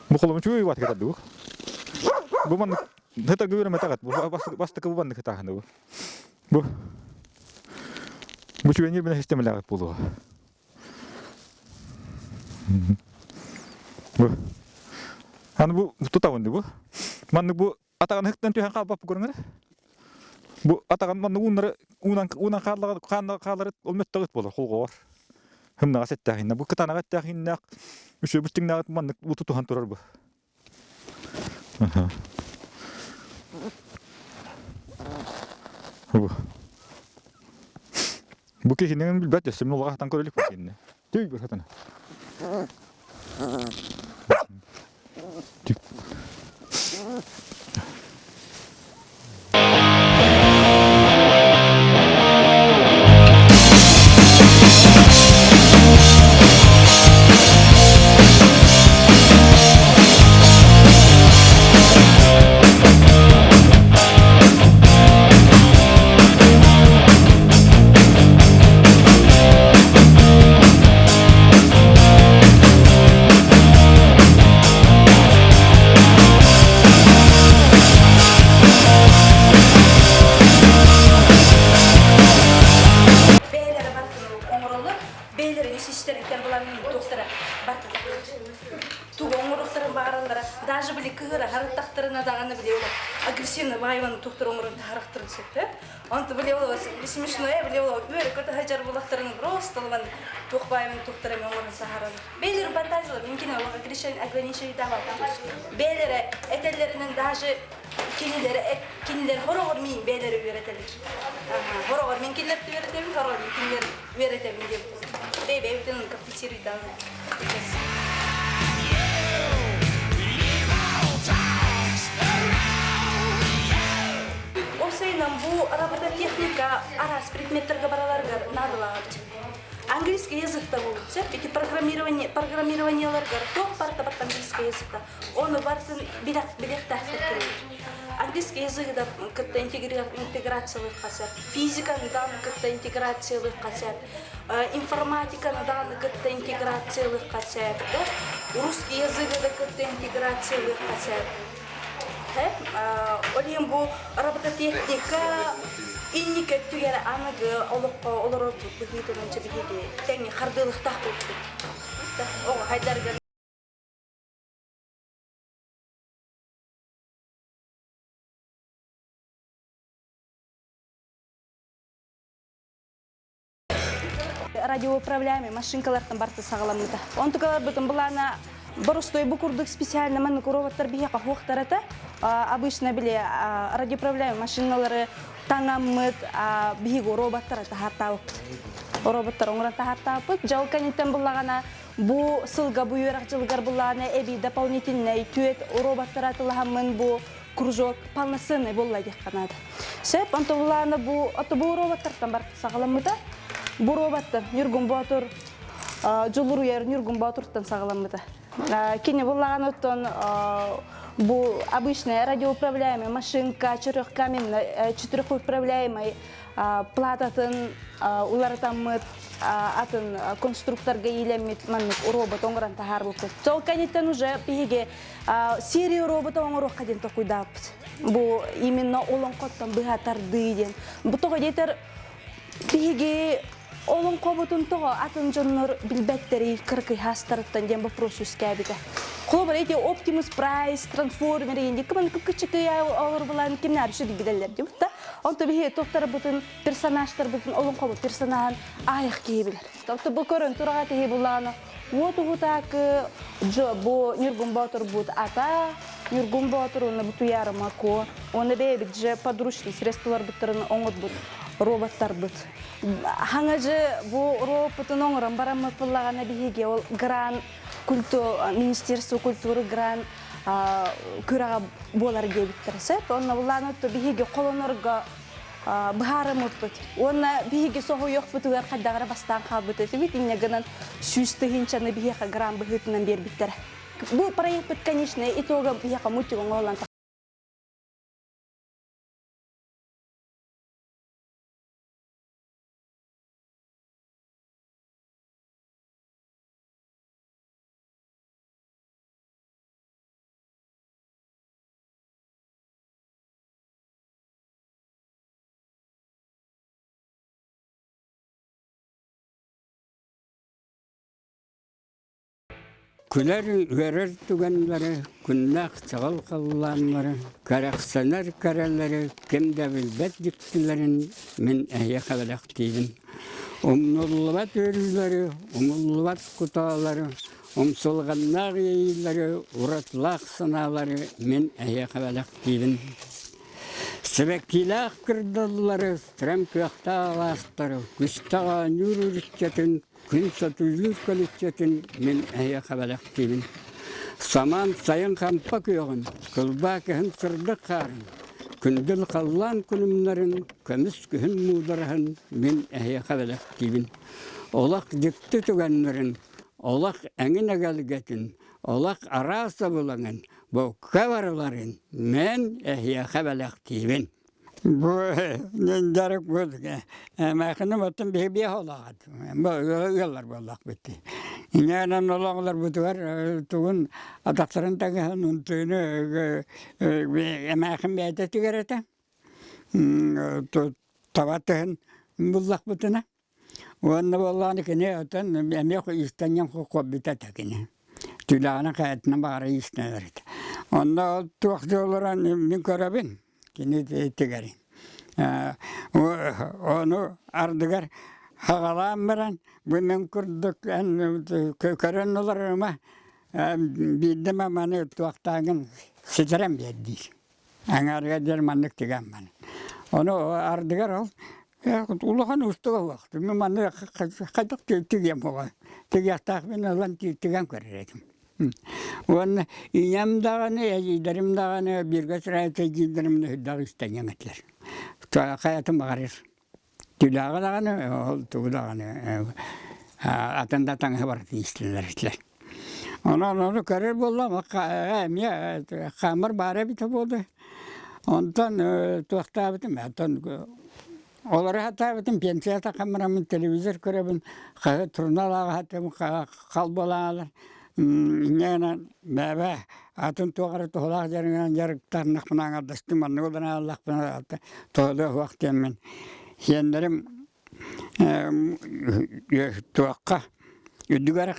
F: Бу холом үчүгэй бат кытардыбык. Бу маннык хатарга үөрэмэтэ бу бастакы бу маннык хатаһыны бу. Бу Бу үчүгэй нервнэй системалаах буолуо. Бу. Аны бу тутабын бу. Маннык бу атаҕын ыһыктан түһэн хаалбаппы көрүҥэр. Бу атаҕын маннык ууннары уунан уунан хааллаҕа хаалары ол мөттөҕүт буолар холҕоҕор. Хымнаҕас эттээх Бу кытаанах эттээх ииннээх үчүгэй бустиҥнээҕит маннык тутуһан турар бу. Бу. Бу киһини билбэт өссө мин улахан көрө илик бу киһини. Түй бір хатана.
G: Бэйэлэрэ оҥороллор, бэйэлэрин ис истэриттэн булан туохтара бартыта тугу оҥоруохтарын баҕараллара даже били кыһыра харыттахтарына даҕаны били ол агрессивный баайваны туохтар оҥорон таһарахтарын сөп онто били ол смешное били ол үөрэ көтө сылдьар булахтарын просто ылан туох баайваны туохтар эми оҥорон саһараллар бэйэлэрин фантазиялар минкини олох ограничение бэйэлэрэ этэллэринэн даже кинилэр кинилэр хороҕор миин бэйэлэрэ үөрэтэллэр хороҕор мин кинилэр үөрэтэбин хороҕор мин кинилэр үөрэтэбин диэн бэйэ-бэйэбитин компенсируйдаан Ол сайынан бу робототехника араас предметтерге бараларыгар наадалаабыт. Английский языкта болуп эти программирование программированияларгар тоқ барта барт английский языкта. Оны бартын билек тахтар Английский языгы да кытта интеграциялык сөп, физиканы дааны кытта интеграциялык сөп, информатиканы дааны кытта интеграциялык сөп, русский языгы да кытта интеграциялык сөп. Ол иһин бу робототехника инники өттүгэр аныгы олоххо олорор быһыытынан биһиги тэҥҥэ хардыылыктаах буолбут. Оҕо хайдарыгар Радиоуправляемый машинкалартан барыта саҕаламмыта. Онтукаларбытын былаана боростой бу курдук специально маннык роботтар биһиэхэ хуохтарата. Обычно били радиоуправляемый машиналары таҥаммыт биһиги роботтары таһаартаабыппыт. Роботтар оҥорон таһаартаабыппыт. Дьол кэнниттэн буллаҕына бу сылга бу үөрэх дьылыгар буллаҕына эбии дополнительнай түөт роботтары атылаһаммын бу кружок полноценный буолла диэххэ наада. Сөп, онто булаана бу ото бу роботтартан барыта саҕаламмыта. Бу роботтан Ньургун Боотур Дьулуруйар Ньургун Боотуртан саҕаламмыта. Кини буллаҕан оттон бу обычная радиоуправляемая машинка четырехкаменная четырехуправляемый плататын уларытаммыт атын конструкторга иилэммит маннык робот оҥорон таһаарбыппыт. Сол кэнниттэн уже биһиги серия робота оҥоруохха диэн толкуйдаабыппыт. Бу именно олоҥхоттон быһа тардыы диэн. Бу тоҕо диэтэр биһиги олоҥхобутун тоҕо атын дьоннор билбэттэрий кыракый хаастарыттан диэн вопрос үскээбитэ. Холобура эти Оптимус Прайс, Трансформер диэн кыман кычыкый олор булан кимнээр үчүгэй билэллэр диэбит да. Онто биһи туохтарбытын персонажтарбытын олоҥхобут персонаһын аайах киһи билэр. Тобто бу көрөн тураға тиһи булаана уот уһутаакы жо бу Ньургун Боотурбут ата Ньургун Боотур уонна бу Туйаарыма Куо уонна бэйэбит же подручный средстволарбыттарын оҥорбут роботтарбыт. Хаҥажы бу робоппутун оҥорон бараммыт буллаҕына биһиги ол гран культу министерство культуры гран күрэҕэ буолар диэбиттэрэ сөп. Онно буллааны биһиги холонорго быһаарыммыппыт. Уонна биһиги соһуйуохпутугар хайдах эрэ бастаан хаалбыт этибит. Инньэ гынан 100 тыһыынчаны биһиэхэ гран быһыытынан биэрбиттэрэ. Бу проектпыт конечный итога биһиэхэ мультик оҥоһуллан
A: Күлэр үөрэр түгэннэри, күннээх чаҕыл халлааннары, кэрэхсэнэр кэрэлэри ким да билбэт дьиктилэрин мин эһиэхэ бэлэхтиибин. Умнуллубат үөрүүлэри, умуллубат кутаалары, умсулҕаннаах иэйиилэри, уратылаах санаалары мин эһиэхэ бэлэхтиибин. Сибэккилээх кырдаллары, стрем кыахтаах алаастары, күстэх оонньуур үрүччэтин Күн сатыылыыр көлүччэтин мин эһиэхэ бэлэхтиибин. Самаан сайын хампа күөҕүн, кылбаа кыһын сырдык хаарын, күндүл халлаан күлүмнэрин, көмүс күһүн муудараһын мин эһиэхэ бэлэхтиибин. Олох дьикти түгэннэрин, олох эҥин эгэлгэтин, олох араас абылаҥын, букка барыларын мин эһиэхэ бэлэхтиибин. Бу дьарык эмээхиним оттон биһи биэс олоҕот ыаллар буоллахпыт дии. Инньэ олоҕолорбутугар тугун атахтарын таҥаһын унтууну эмээхин бэйэтэ тигэр этэ. Таба тыһын буллахпытына Уонна буоллаҕына кини оттон эмиэ иистэнньэҥ хоббита этэ кини. Түүлээҕинэн хайатынан баҕара иистэнэр этэ. Онно ол туох дьоллорон мин көрөбүн кини тигэрин. Ону ардыгар хаҕалаан баран бу мин курдук эн көрөн олорума биирдэ маны туохтааҥын ситэрэн биэр диир. Аҥаарыгар диэри маннык тигэн баран. Ону ардыгар ол улахан уустуга суох. Мин манны хайдах тигиэм буолуой. Тигиэхтээхпин ылан тигэн көрөр этим. Уонна ийэм даҕаны, эдьиийдэрим даҕаны бииргэ төрөөбүт эдьиийдэрим үрдээх истэнньэҥ этилэр. Хайатын баҕарар. Түүлээҕи даҕаны, ол тугу даҕаны атын да таҥаһы барытын истэллэр этилэр. Онон ону көрөр буоллам, эмиэ хаамар баара эбитэ буолуо. Онтон туохтаабытым, оттон олоро сатаабытым, пенсия тахаммыраммын телевизор көрөбүн, хаһыат журнал ааҕа сатыыбын, хал буолаалар. Инньэ гынан бэбэ атын туох эрэ туһалаах дьарыгынан дьарыктаннахпына аҥардастыы маннык олорон ааллахпына туһалыа суох диэммин сиэннэрим туохха үрдүгэр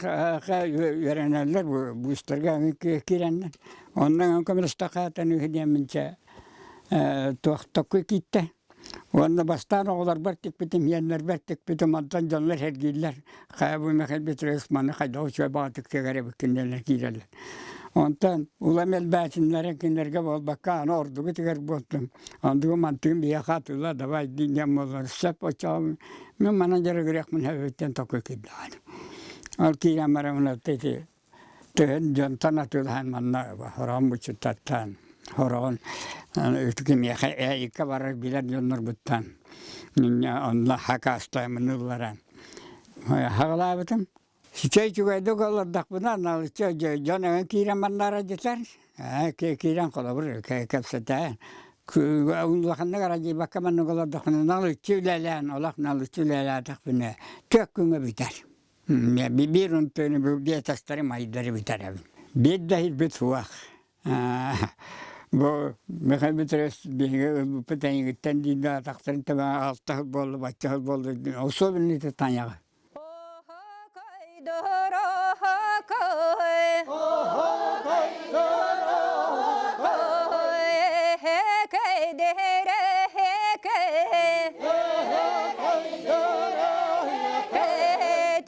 A: үөрэнэллэр быыстарга киирэннэр онно көмөлөстөххө үһү диэммин чэ туох токку кииттэ Уонна бастаан оҕолорбор тикпитим, иэннэрбэр тикпитим, онтон дьоннор сэргииллэр. Хайа бу Михаил Петрович маны хайдах үчүгэй баҕатык тыгар эбиккин диэннэр киирэллэр. Онтон улам элбээтиннэрэ кинилэргэ буолбакка, аны ордугу тигэр буолтум. Онтугу мантыгым биһиэхэ атыыла давай диэн буоллар сөп оччоҕо мин манан дьарыгырыахпын сөбүттэн токуй киирдэҕин. Ол киирэн баран ити Төһөн дьонтон атыылаһан манна хороон буччуттартан хороон кимиэхэ икки барар билэр дьоннорбуттан онно хакаастаамын ылларан хаҕалаабытым. Сичэй үчүгэйдик олордохпуна налыччы дьон эҥин киирэн маннаара дьитэр киирэн холобур кэпсэтэ улаханнык арадьыйбакка маннык олордохпуна налыччы үлэлээн олох налыччы үлэлээтэхпинэ түөрт күҥҥэ бүтэр. Биир унтууну биэтэстэрим айдары бүтэрэбин. Биир да иһирбит суох. Бу Михаил Петрович биһиги ылбыппыт эйигиттэн диир да атахтарын тэбэ алта сыл буолла, бачча сыл буолла, особенно ити Таняҕа.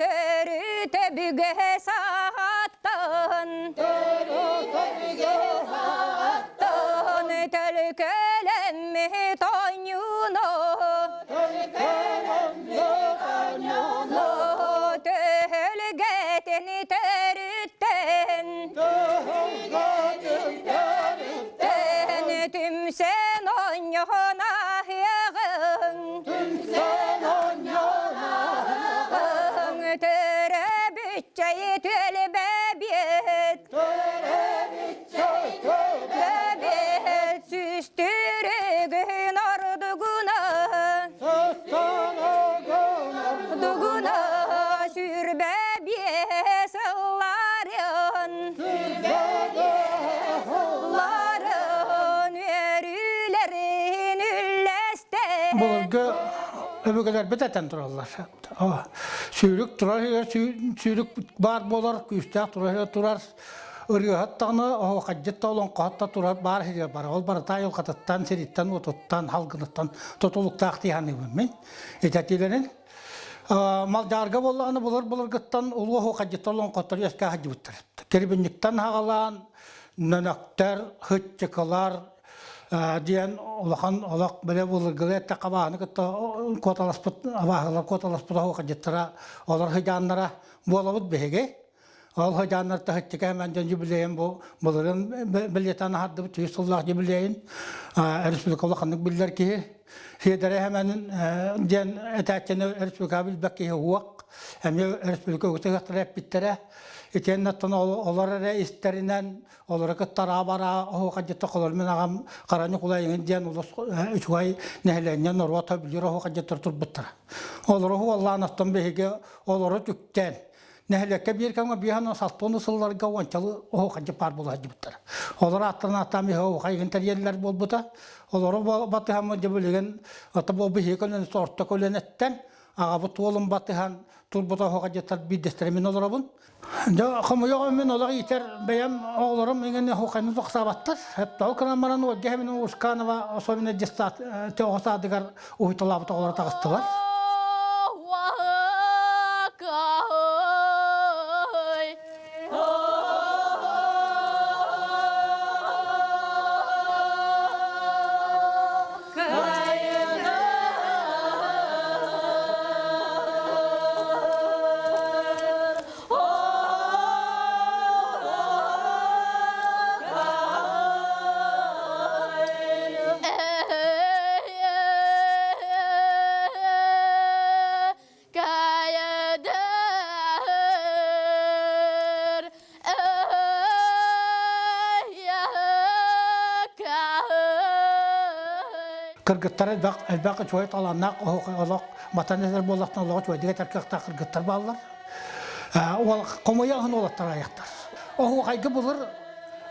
H: Төрүтөбүгэ сааттан Төлкөлөммүт оонньууну Төһөлгэтин төрүттэн Түмсэн оонньоһон аһыаҕыҥ Төрөбүччэй түөлбэбиэт Бэбиэт сүүстүрүгүн ордугуна Дугуна сүрбэ биэс ылларын Ларын үөрүүлэрин үллэстэн
I: Былыргы өбүгэлэрбит этэн тураллар. Сүүрүк турар сүүрүк баар буолар, күүстээх турар турар. Ырыаһыт даҕаны, оһуохайдьыт да, олоҥхоһут да турар баар сиригэр бар. Ол барыта айылҕатыттан, сириттэн, уотуттан, халгыныттан тутулуктаах дии саныыбын мин. Итэтиилэрин. Малдьаарга буоллаҕына былыр-былыргыттан улуу оһуохайдьыттар олоҥхоттор үөскээн сылдьыбыттар. Кирбинньиктэн аҕалаан, нөнөктөр, хытчыкылар диэн улахан олох бile былыргылыы эттэххэ абааһыны кытта куоталаспыт абааһылар куоталаспыт оһуохайдьыттара олор сыдьааннара буолабыт биһиги. Ол сыдьааннар таһыччыка эмэн дьон юбилейин бу былырын бэлиэтээн аһардыбыт 100 сыллаах юбилейин республика улаханнык биллэр киһи Федора Хэмэнин диэн этээччини республика билбэт киһи уох эмиэ республика үгүс эппиттэрэ итиэннэ оттон олор эрэ истэринэн олору кытта араа-бараа оһуохайдьыта холор мин аҕам Хара Ньукулай иҥин диэн улус үчүгэй нэһилиэнньэ норуот билир оһуохайдьыттар турбуттара. Олору уоллаан оттон биһиги олору түктэн нэһилиэккэ биир кэмҥэ биэһэн салтуону сылларга уончалы оһуохайдьыт баар буола сылдьыбыттара. Олор ааттарын ааттаан биһиги оһуохай тэрийэллэр буолбута. Олору батыһаммыт дьэ билигин ата бу биһиги көлүөнэ орто көлүөнэттэн аҕабыт уолун батыһан турбут оһуохайдьыттар биирдэстэрэ мин олоробун. Дьэ, хомойуох мин олох иитэр бэйэм оҕолорум иҥэн оһуохайны тохсаабаттар. Ол гынан баран Ольга Хэминова Ушканова особенно детсад оҕо саадыгар уһуйталаабыт оҕолоро таҕыстылар. Кыргыттар элбэх элбэх үчүгэй талааннаах олох матан этэр буоллахтан олоҕу үчүгэйдик этэр кыахтаах кыргыттар бааллар. Уол хомуйа аһын уолаттар айахтар. Оһуохайга былыр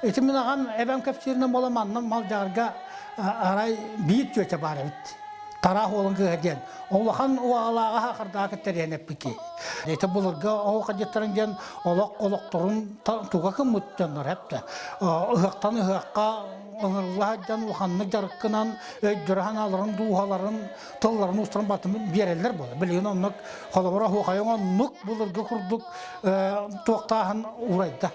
I: ити мин аҕам эбэм кэпсииринэн буола манна Малдьаҕарга арай биир чүөчэ баар эбит. Тараах уолун кыыһа диэн улахан уаҕалааҕа хахардаах кытта эппики. Ити былыргы оһуохайдьыттарын диэн олох олохторун туга кыммыт дьоннор эптэ. Ыһыахтан ыһыахха ыҥырылла сылдьан улаханнык дьарыккынан өйдөрө санааларын дууһаларын тылларын уустарын батын биэрэллэр буолар. Билигин оннук холобура оһуохайың оннук былыргы курдук туохтааһын уурайда.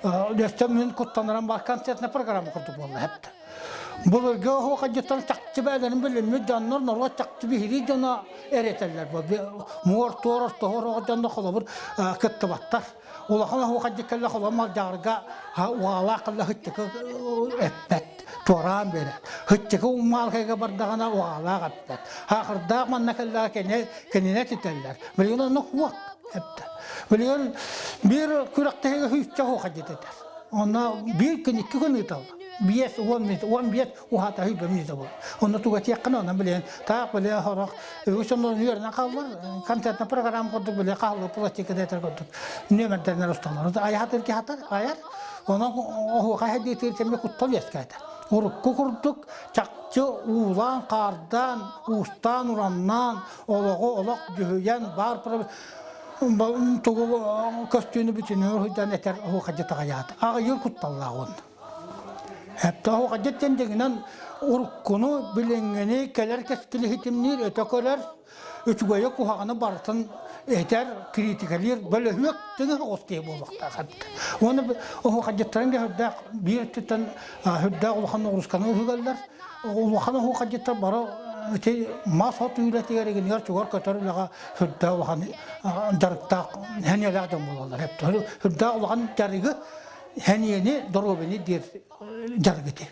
I: Өстө мин куттанарым бар концертная программа курдук буолла эптэ. Былыргы оһуохайдьыттар чахчы бээлэрин билиммит дьоннор норуот чахчы биһирии дьоно эретэллэр. Муор туор ортоһор оҕо дьонно холобур кыттыбаттар. Улахан оһуохайдьыт кэллэ холобур малдьаҕарга уҕаалаах кэллэ хыччыкы эппэт туораан биэрэр. Хыччыкы уммаалкайга бардаҕына уҕаалаах эппэт. Хаахырдаах манна кэллэҕэ кини кинини этитэллэр. Билигин онно хуох эптэ. Билигин биир күрэхтэһиигэ сүүсчэ оһуохайдьыт этэр. Онно биир күн, икки күн ыыталлар. 5, 10 минут, 15 уһата сүүрбэ минута буолар. Онно туга тиэххин онно билэн, таах билэ хорох үгүс онно үөрэнэн хааллар. Концертная программа курдук билэ хаалла пластика этэр курдук. Нүөмэрдэринэн усталлар. Айахатыр ки хатар, айар. Онон оһуохай хэдиитир кэмҥэ куттал үөскээтэ. Урукку курдук чахчы уулаан, хаардаан, уустаан, ураннаан, олоҕу олох дьүһүйэн баар тугу көстүүнү бүтүнү уруһуйдаан этэр оһуохайдьыт аҕыйаата. Аҕыйыыр кутталлаах уонна. Эптэ оһуохайдьыт диэн дьиҥинэн уруккуну, билиҥҥини, кэлэр кэскили ситимниир, өтө көрөр, үчүгэйи куһаҕаны барытын этэр, критикалиир бөлөһүөк тыҥы соҕус киһи буолуохтаах эбит. Уонна оһуохайдьыттарын да сүрдээх биир өттүттэн сүрдээх улахан ноҕуруусканы ыһыгаллар. Улахан оһуохайдьыттар бары ити мас-от үлэтигэр игинигэр чугар көтөр үлэҕэ сүрдээх улахан дьарыктаах сэниэлээх дьон буолаллар. Сүрдээх улахан дьарыгы сэниэни, доруобуйаны диир дьарык ити.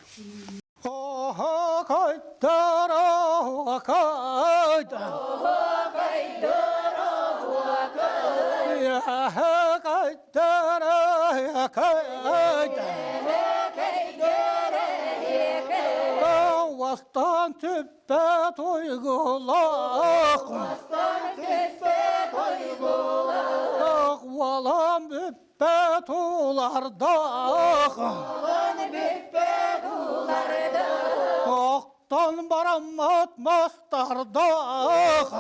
I: Вастан түппэт уйгулах Уолан бүппэт улардах Оқтон бараммат мастардах.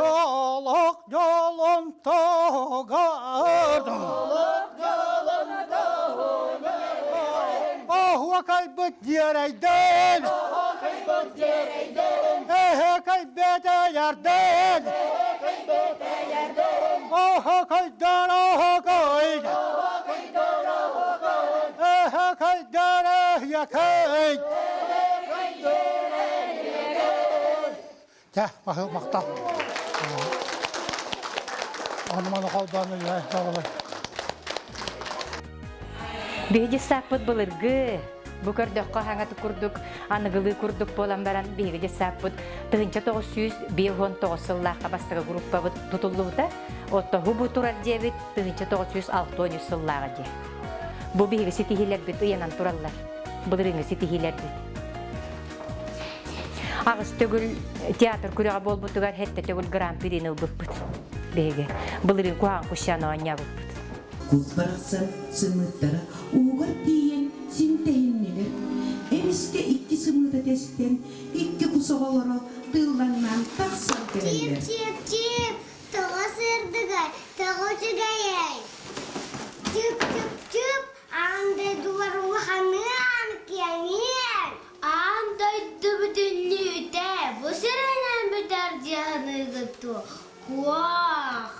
I: Олох дьолун туһугар Оһуокайбыт дьиэрэйдэн Эһэкэйбэтэйэрдэн Оһокойдар оһокой Эһэкэйдэр эһиэкэй Чэ, махтал. Ону маны холбоон өлүө,
J: Биһиги сааппыт былыргы, бу көрдөххө хаҥаты курдук, аныгылыы курдук буолан баран биһиги дьыссааппыт 1959 сыллаахха бастакы группабыт тутуллубута. Оттоһу бу турар дьиэбит 1963 сыллааҕы дьиэ. Бу биһиги ситиһиилэрбит ыйанан тураллар. Былырыыҥҥы ситиһиилэрбит. Аҕыс төгүл театр күрэҕэ буолбутугар хэттэ төгүл гран-прини ылбыппыт. Биһиги былырыын куһаҕан кущааны оонньообуппут.
K: Кус барахсан сымыыттара уугар тиийэн синтэһиннилэр. Эмискэ икки сымыыта тэстэн, икки кус оҕолоро тыыллаҥнаан тахсан кэлэллэр.
L: Чип-чип-чип, тоҕо сырдыгай, тоҕо үчүгэйэй? Чип-чип-чип, Аан дойдулар улаханыан, киэҥиэн. Аан дойду бүтүннүүтэ бу сиринэн бүтэр дьаһаныыгыт дуо? Куох!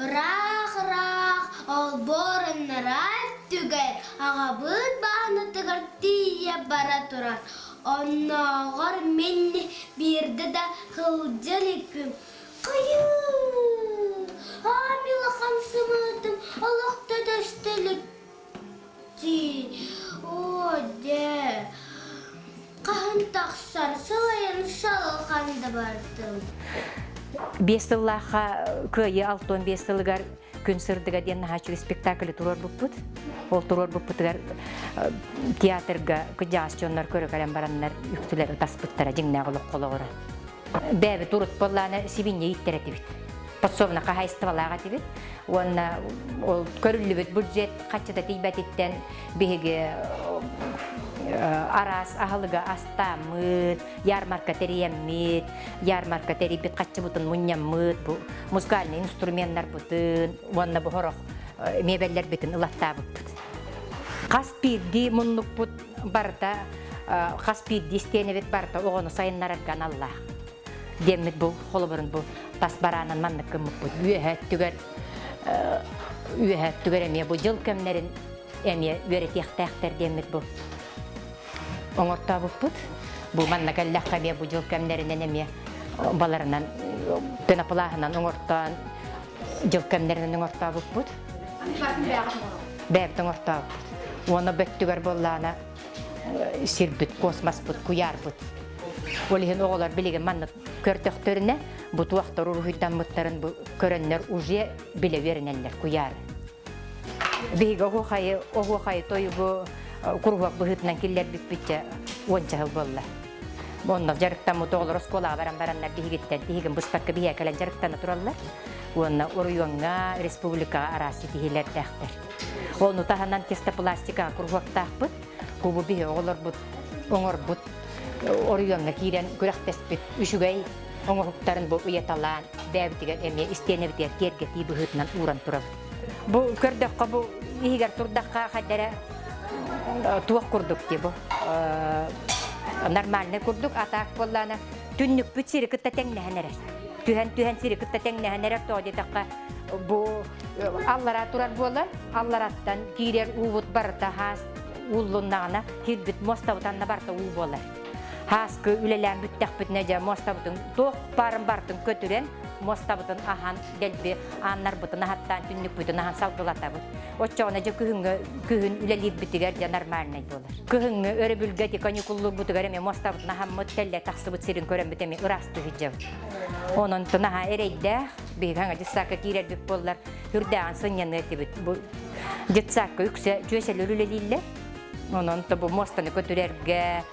L: Ыраах-ыраах олбуоруннара өттүгэр аҕабыт баанатыгар тиийэ бара турар. Оннооҕор мин биирдэ да сылдьа иликпин. Хайыы! Аам улахан сымыытым олох да көстө илик дии. Оо, дьэ, хаһан тахсар, сылайан салҕан да бардым.
J: Биэс сыллаахха Кыайыы 65 сылыгар Күн сырдыга диэн наһаа үчүгэй спектаклы туруорбуппут. Ол туруорбуппутугар театрга кыдьаас дьоннор көрө кэлэн бараннар үксүлэр ытаспыттара дьиҥнээх олоххо олоҕура. Бэйэбит урут буоллаана сибинньэ ииттэр этибит. Подсобно хаһаайыстыбалаах этибит. Уонна ол көрүллүбүт бюджет хаччыта тиийбэтиттэн биһиги араас аһылыга астааммыт, ярмарка тэрийэммит, ярмарка тэрийбит хаччыбытын мунньаммыт, бу музыкальный инструменнарбытын уонна бу сорох миэбэллэрбитин ылаттаабыппыт. Хас биирдии муннукпут барыта хас биирдии истиэнэбит барыта оҕону сайыннарарга аналлаах диэммит бу холобурун бу тас бараанан маннык гыммыппыт үөһэ өттүгэр үөһэ өттүгэр эмиэ бу дьыл кэмнэрин эмиэ үөрэтиэхтээхтэр диэммит бу оҥортообуппут бу манна кэллэххэ эмиэ бу дьыл кэмнэринэн эмиэ баларынан пеноплаһынан оҥортоон дьыл кэмнэринэн оҥортообуппут бэйэбит оҥортообуппут уонна бөттүгэр буоллаана сирбит, космоспут, куйаарбыт. Ол иһин оҕолор билигин маннык көрдөхтөрүнэ, бу туохтар уруһуйдаммыттарын бу көрөннөр уже билэ үөрэнэллэр куйаары. Биһиги оһуохайы, оһуохайы тойугу куруһуок быһыытынан киллэрбиппитчэ уонча сыл буолла. Онно дьарыктаммыт оҕолор оскуолаҕа баран бараннар биһигиттэн тиһигин быспакка биһиэхэ кэлэн дьарыктана тураллар. Уонна оройуоҥҥа, республикаҕа араас ситиһиилэрдээхтэр. Ону таһынан тестопластикаҕа куруһуоктаахпыт. Кубу биһи оҕолорбут оҥорбут оройуоҥҥа киирэн күрэхтэспит үчүгэй оҥоһуктарын бу ыйаталаан бэйэбитигэр эмиэ истиэнэбитигэр киэргэтии быһыытынан ууран турабыт. Бу көрдөххө бу иһигэр турдахха хайдара туох курдук дии бу нормальный курдук атаак буоллаана түннүкпүт сири кытта тэҥнэһэн эрэр. Түһэн-түһэн сири кытта тэҥнэһэн эрэр тоҕо диэтэххэ бу аллара турар буолан аллараттан киирэр уубут барыта хаас ууллуннаҕына киирбит муостабыт анна барыта уу буолар. Хааскы үлэлээн бүттэхпитинэ дьэ муостабытын туох баарын барытын көтүрэн муостабытын аһан дэлби ааннарбытын аһаттаан түннүкпүтүн аһан салгылатабыт. Оччоҕуна дьэ күһүҥҥү күһүн үлэлиирбитигэр дьэ нормальнай буолар. Кыһыҥҥы өрөбүлгэ ити каникуллуурбутугар эмиэ муостабытын аһаммыт тэллэ тахсыбыт сирин көрөммүт эмиэ ыраастыы сылдьабыт. Онон наһаа эрэйдээх биһиги хаҥа детсадка киирэрбит буоллар үрдээҕин сынньаныа этибит. Бу детсадка үксэ чүөсэлэр үлэлииллэр. Онон то бу муостаны көтүрэргэ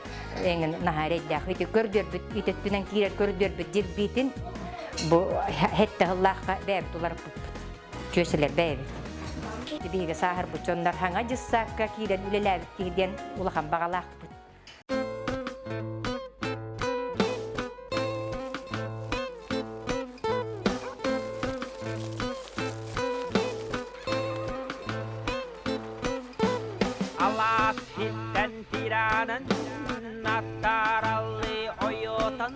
J: эҥин наһаа эрэйдээх. Ити көрдөрбүт итөттүнэн киирэр көрдөрбүт дирбиитин бу хэтте сыллаахха бэйэбит уларыппыппыт. Чүөсэлэр бэйэбит. Биһиги сааһырбыт дьоннор хаҥа дьыссаакка киирэн үлэлээбит киһи диэн улахан баҕалаахпыт.
M: Алаас иттэн тиранын аттараллы ойотон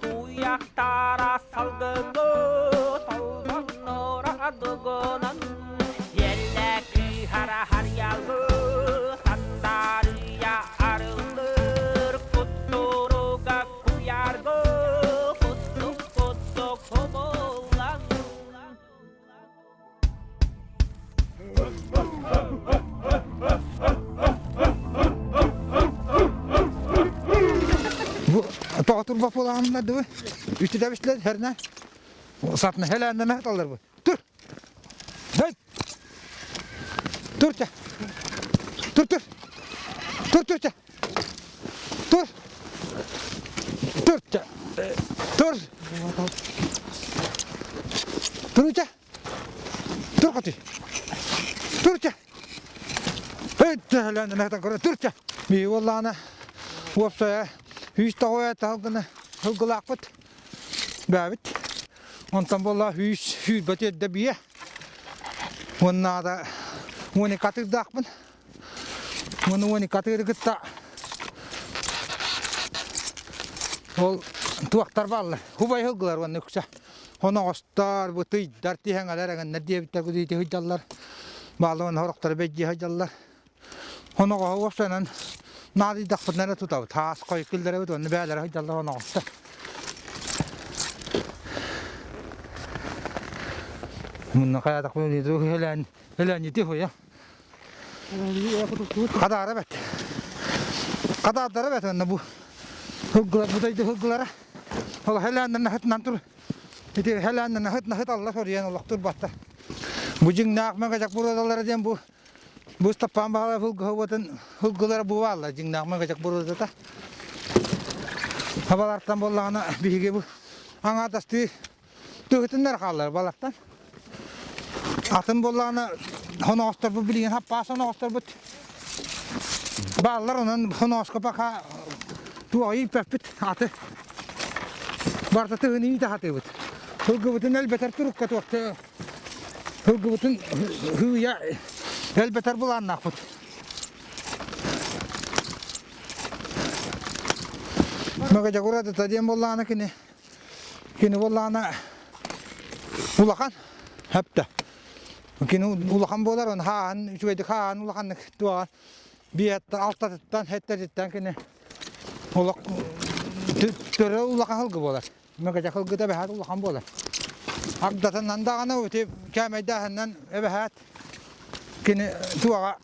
M: туйахтара салгыҥҥы толбоннора дугунан Елле кыыһара харыйаллы сандаарыйа арыллыр куттуруга куйааргы кустук кустук хомуллан.
N: Бу тоҕо турба буолаҕынна дуу? Үтүдэбислэр хэрнэ. Сатна хэлээннэ таллар бу. Тур. Hey! Тур чэ. Тур тур. Тур тур чэ. Тур. Тур чэ. Тур. Тур чэ. Тур хотуй. Тур чэ. Тур чэ. Бии уоллаана уопсайа үс тоҕо таһылгына ылгылаахпыт бээбит. Онтон буолла үс сүүрбэ тиэрдэ бие. Уоннаада 12 атыырдаахпын. Уонна 12 атыыры кытта ол туохтар бааллар. Хубай ылгылар уонна үксэ. Хоноҕостор, бытыйдар, тиһэҥэлэр эҥэннэр диэбиттэр кудуйти сылдьаллар. Бааллар уонна сорохторо бэйдиэ сылдьаллар. Хоноҕоһу уопсайынан наадыйдахпытына эрэ тутабыт. Хаас хойут киллэрэбит уонна бэйэлэрэ сылдьаллар хоноҕостор. Мунна хайаатахпын хэлээн хэлээнньити хуйа. Хадаара бэт. Хадаардара бэт уонна бу ылгылар бу ылгылара. Ол хэлээннэрин аһытынан тур. Ити хэлээннэрин аһыт наһыт алла соруйан олох турбатта. Бу дьиҥнээх мэгэдьэк буруодалара диэн бу бу Степан Баһылаев ылгыһа ылгылара бу бааллар дьиҥнээх мэгэдьэк буруодата. Хабалартан буоллаҕына биһиги бу аҥаардастыы тыһытыннар хааллар балартан. Атын буоллаҕына хоноҕосторбут билигин хаппаас хоноҕосторбут бааллар онон хоноҕоско пока туоҕа ииппэппит аты барыта тыһыны иитэ сатыыбыт. Ылгыбытын элбэтэр турукка туохта ылгыбытын хыыйа элбэтэр былааннаахпыт. Мөгөдьөгүр диэн буоллаҕына кини Кини буоллаҕына улахан хэптэ. Кини улахан буолар, он хааһын үчүгэйдик хааһын улаханнык туоҕа биэттэн алтатыттан хэттэриттэн кини олох төрө улахан ылгы буолар. Мөкөчө ылгыта бэһэт улахан буолар. Агдатынан даҕаны ити кээмэйдээһинэн эбэһээт кини туоҕа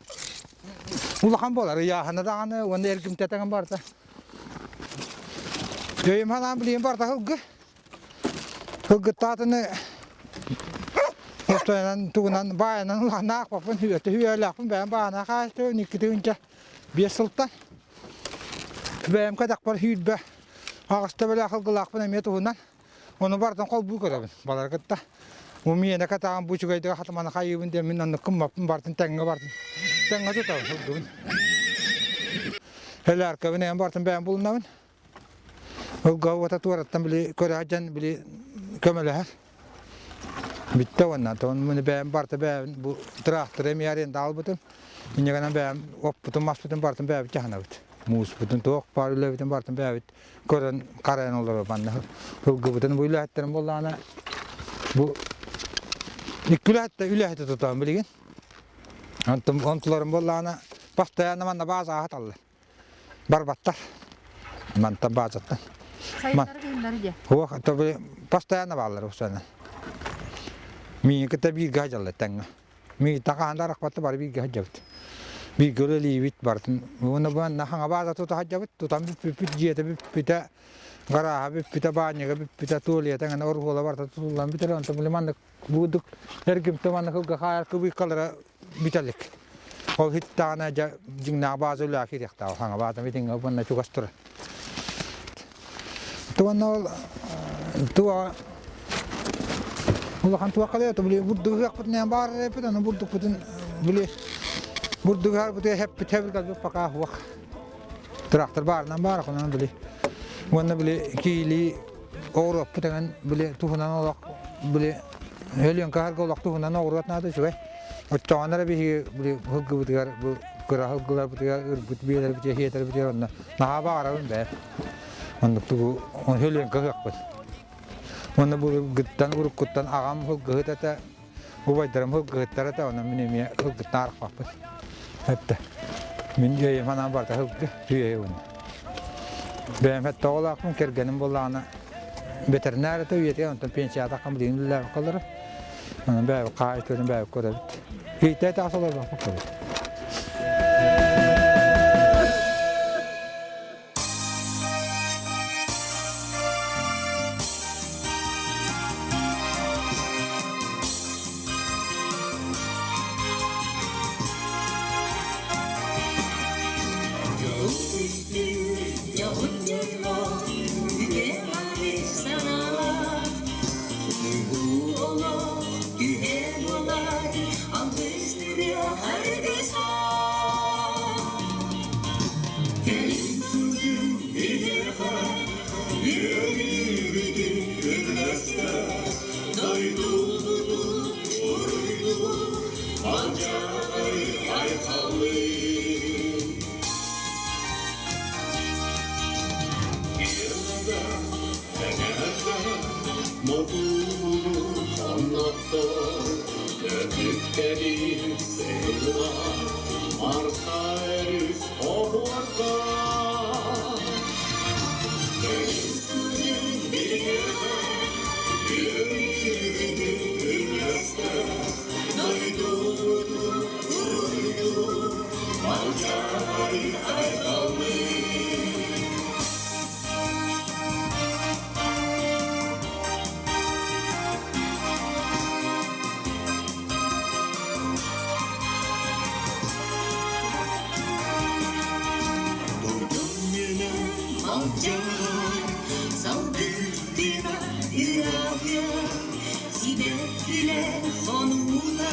N: улахан буолар. Ыйааһына даҕаны уонна эргимтэтэ барыта Өйүм санаам билигин барыта сылгы. Сылгыттаатыны Остойунан тугунан баайынан улаханнаахпаппын үөтэ үөлээхпин бэйэм баана хаайты икки 5 сылтан бэйэм кэтэхпэр сүүрбэ аҕыста бэлээх сылгылаахпын эмиэ туһунан ону барытын холбуу көрөбүн балары кытта умиэнэ катаҕын бу үчүгэйдик хатыманы хайыыбын диэн мин оннук гыммаппын барытын тэҥҥэ барытын тэҥҥэ тутабын сылгыбын Элээркэбин эйэн барытын бэйэм булунабын Ылга уота туораттан били көрө сылдьан били көмөлөһөр бүттэ уонна тон муну бэйэм барыта бэйэм бу тыраахтары эмиэ аренда албытым инньэ гынан бэйэм оппутун маспытын барытын бэйэбит дьаһанабыт мууспутун туох баар үлэбитин барытын бэйэбит көрөн харайан олорор манна ылгыбытын бу үлэһиттэрим буоллаҕына бу икки үлэһиттэ үлэһити тутаҕын билигин онтум онтуларым буоллаҕына постоянно манна бааза аһаталлар барбаттар мантан баазаттан
O: Сайыннары кыһыннары диэ.
N: Суох, постоянно бааллар устана. Миигин кытта бииргэ сылдьаллар тэҥҥэ. Миигиттэн хаһан да арахпатта бары бииргэ сылдьабыт. Бииргэ үлэлиибит барытын. Уонна бу манна хаҥа бааза тута сылдьабыт. Тутан бүппүппүт, дьиэтэ бүппүтэ, гарааһа бүппүтэ, баанньыга бүппүтэ, туалета эҥин оруһуола барыта тутуллан бүтэр. Онтон били маннык буудук эргимтэ маннык ылга хаайар кыбыыккалара бүтэ илик. Ол иһиттэҕинэ дьэ дьиҥнээх бааза үлэҕэ киириэхтээх. Хаҥа бааза итиҥҥэ уонна чугас турар. Туонна ол туоҕа улахан туохха да били бурдугу ыһыахпытын баар эппит аны бурдукпутун били бурдугу ыһарбытыгар хэппит хэбиргэлбит пока суох трактор баарынан баар онон били уонна били киилии оҕуруоппут эҥин били туһунан олох били өлүөҥкэ аһарга олох туһунан оҕуруот наада үчүгэй оччоҕуна эрэ биһиги били ылгыбытыгар бу. Кыра сылгыларбытыгар ырбыт биэлэрбитигэр сиэтэрбитигэр онно наһаа баҕарабын бэйэм. Оннук тугу хөлүөн кыһыахпыт. Уонна былыргыттан уруккуттан аҕам сылгыһыт этэ, убайдарым сылгыһыттар этэ, онон мин эмиэ сылгыттан арахпаппын. Эттэ. Мин өйүм санаам барыта сылгы, үөйэ уонна. Бэйэм эттэ оҕолоохпун, кэргэним буоллаҕына ветеринар этэ үйэтигэр, онтон пенсияҕа таххан билигин үлэлээбэккэ олорор. Онон бэйэбит хаһаайыстыбатын бэйэбит көрөбүт. Киһитэ таах олорбоппут көрөбүт.
P: Сибэккилэр хонуута.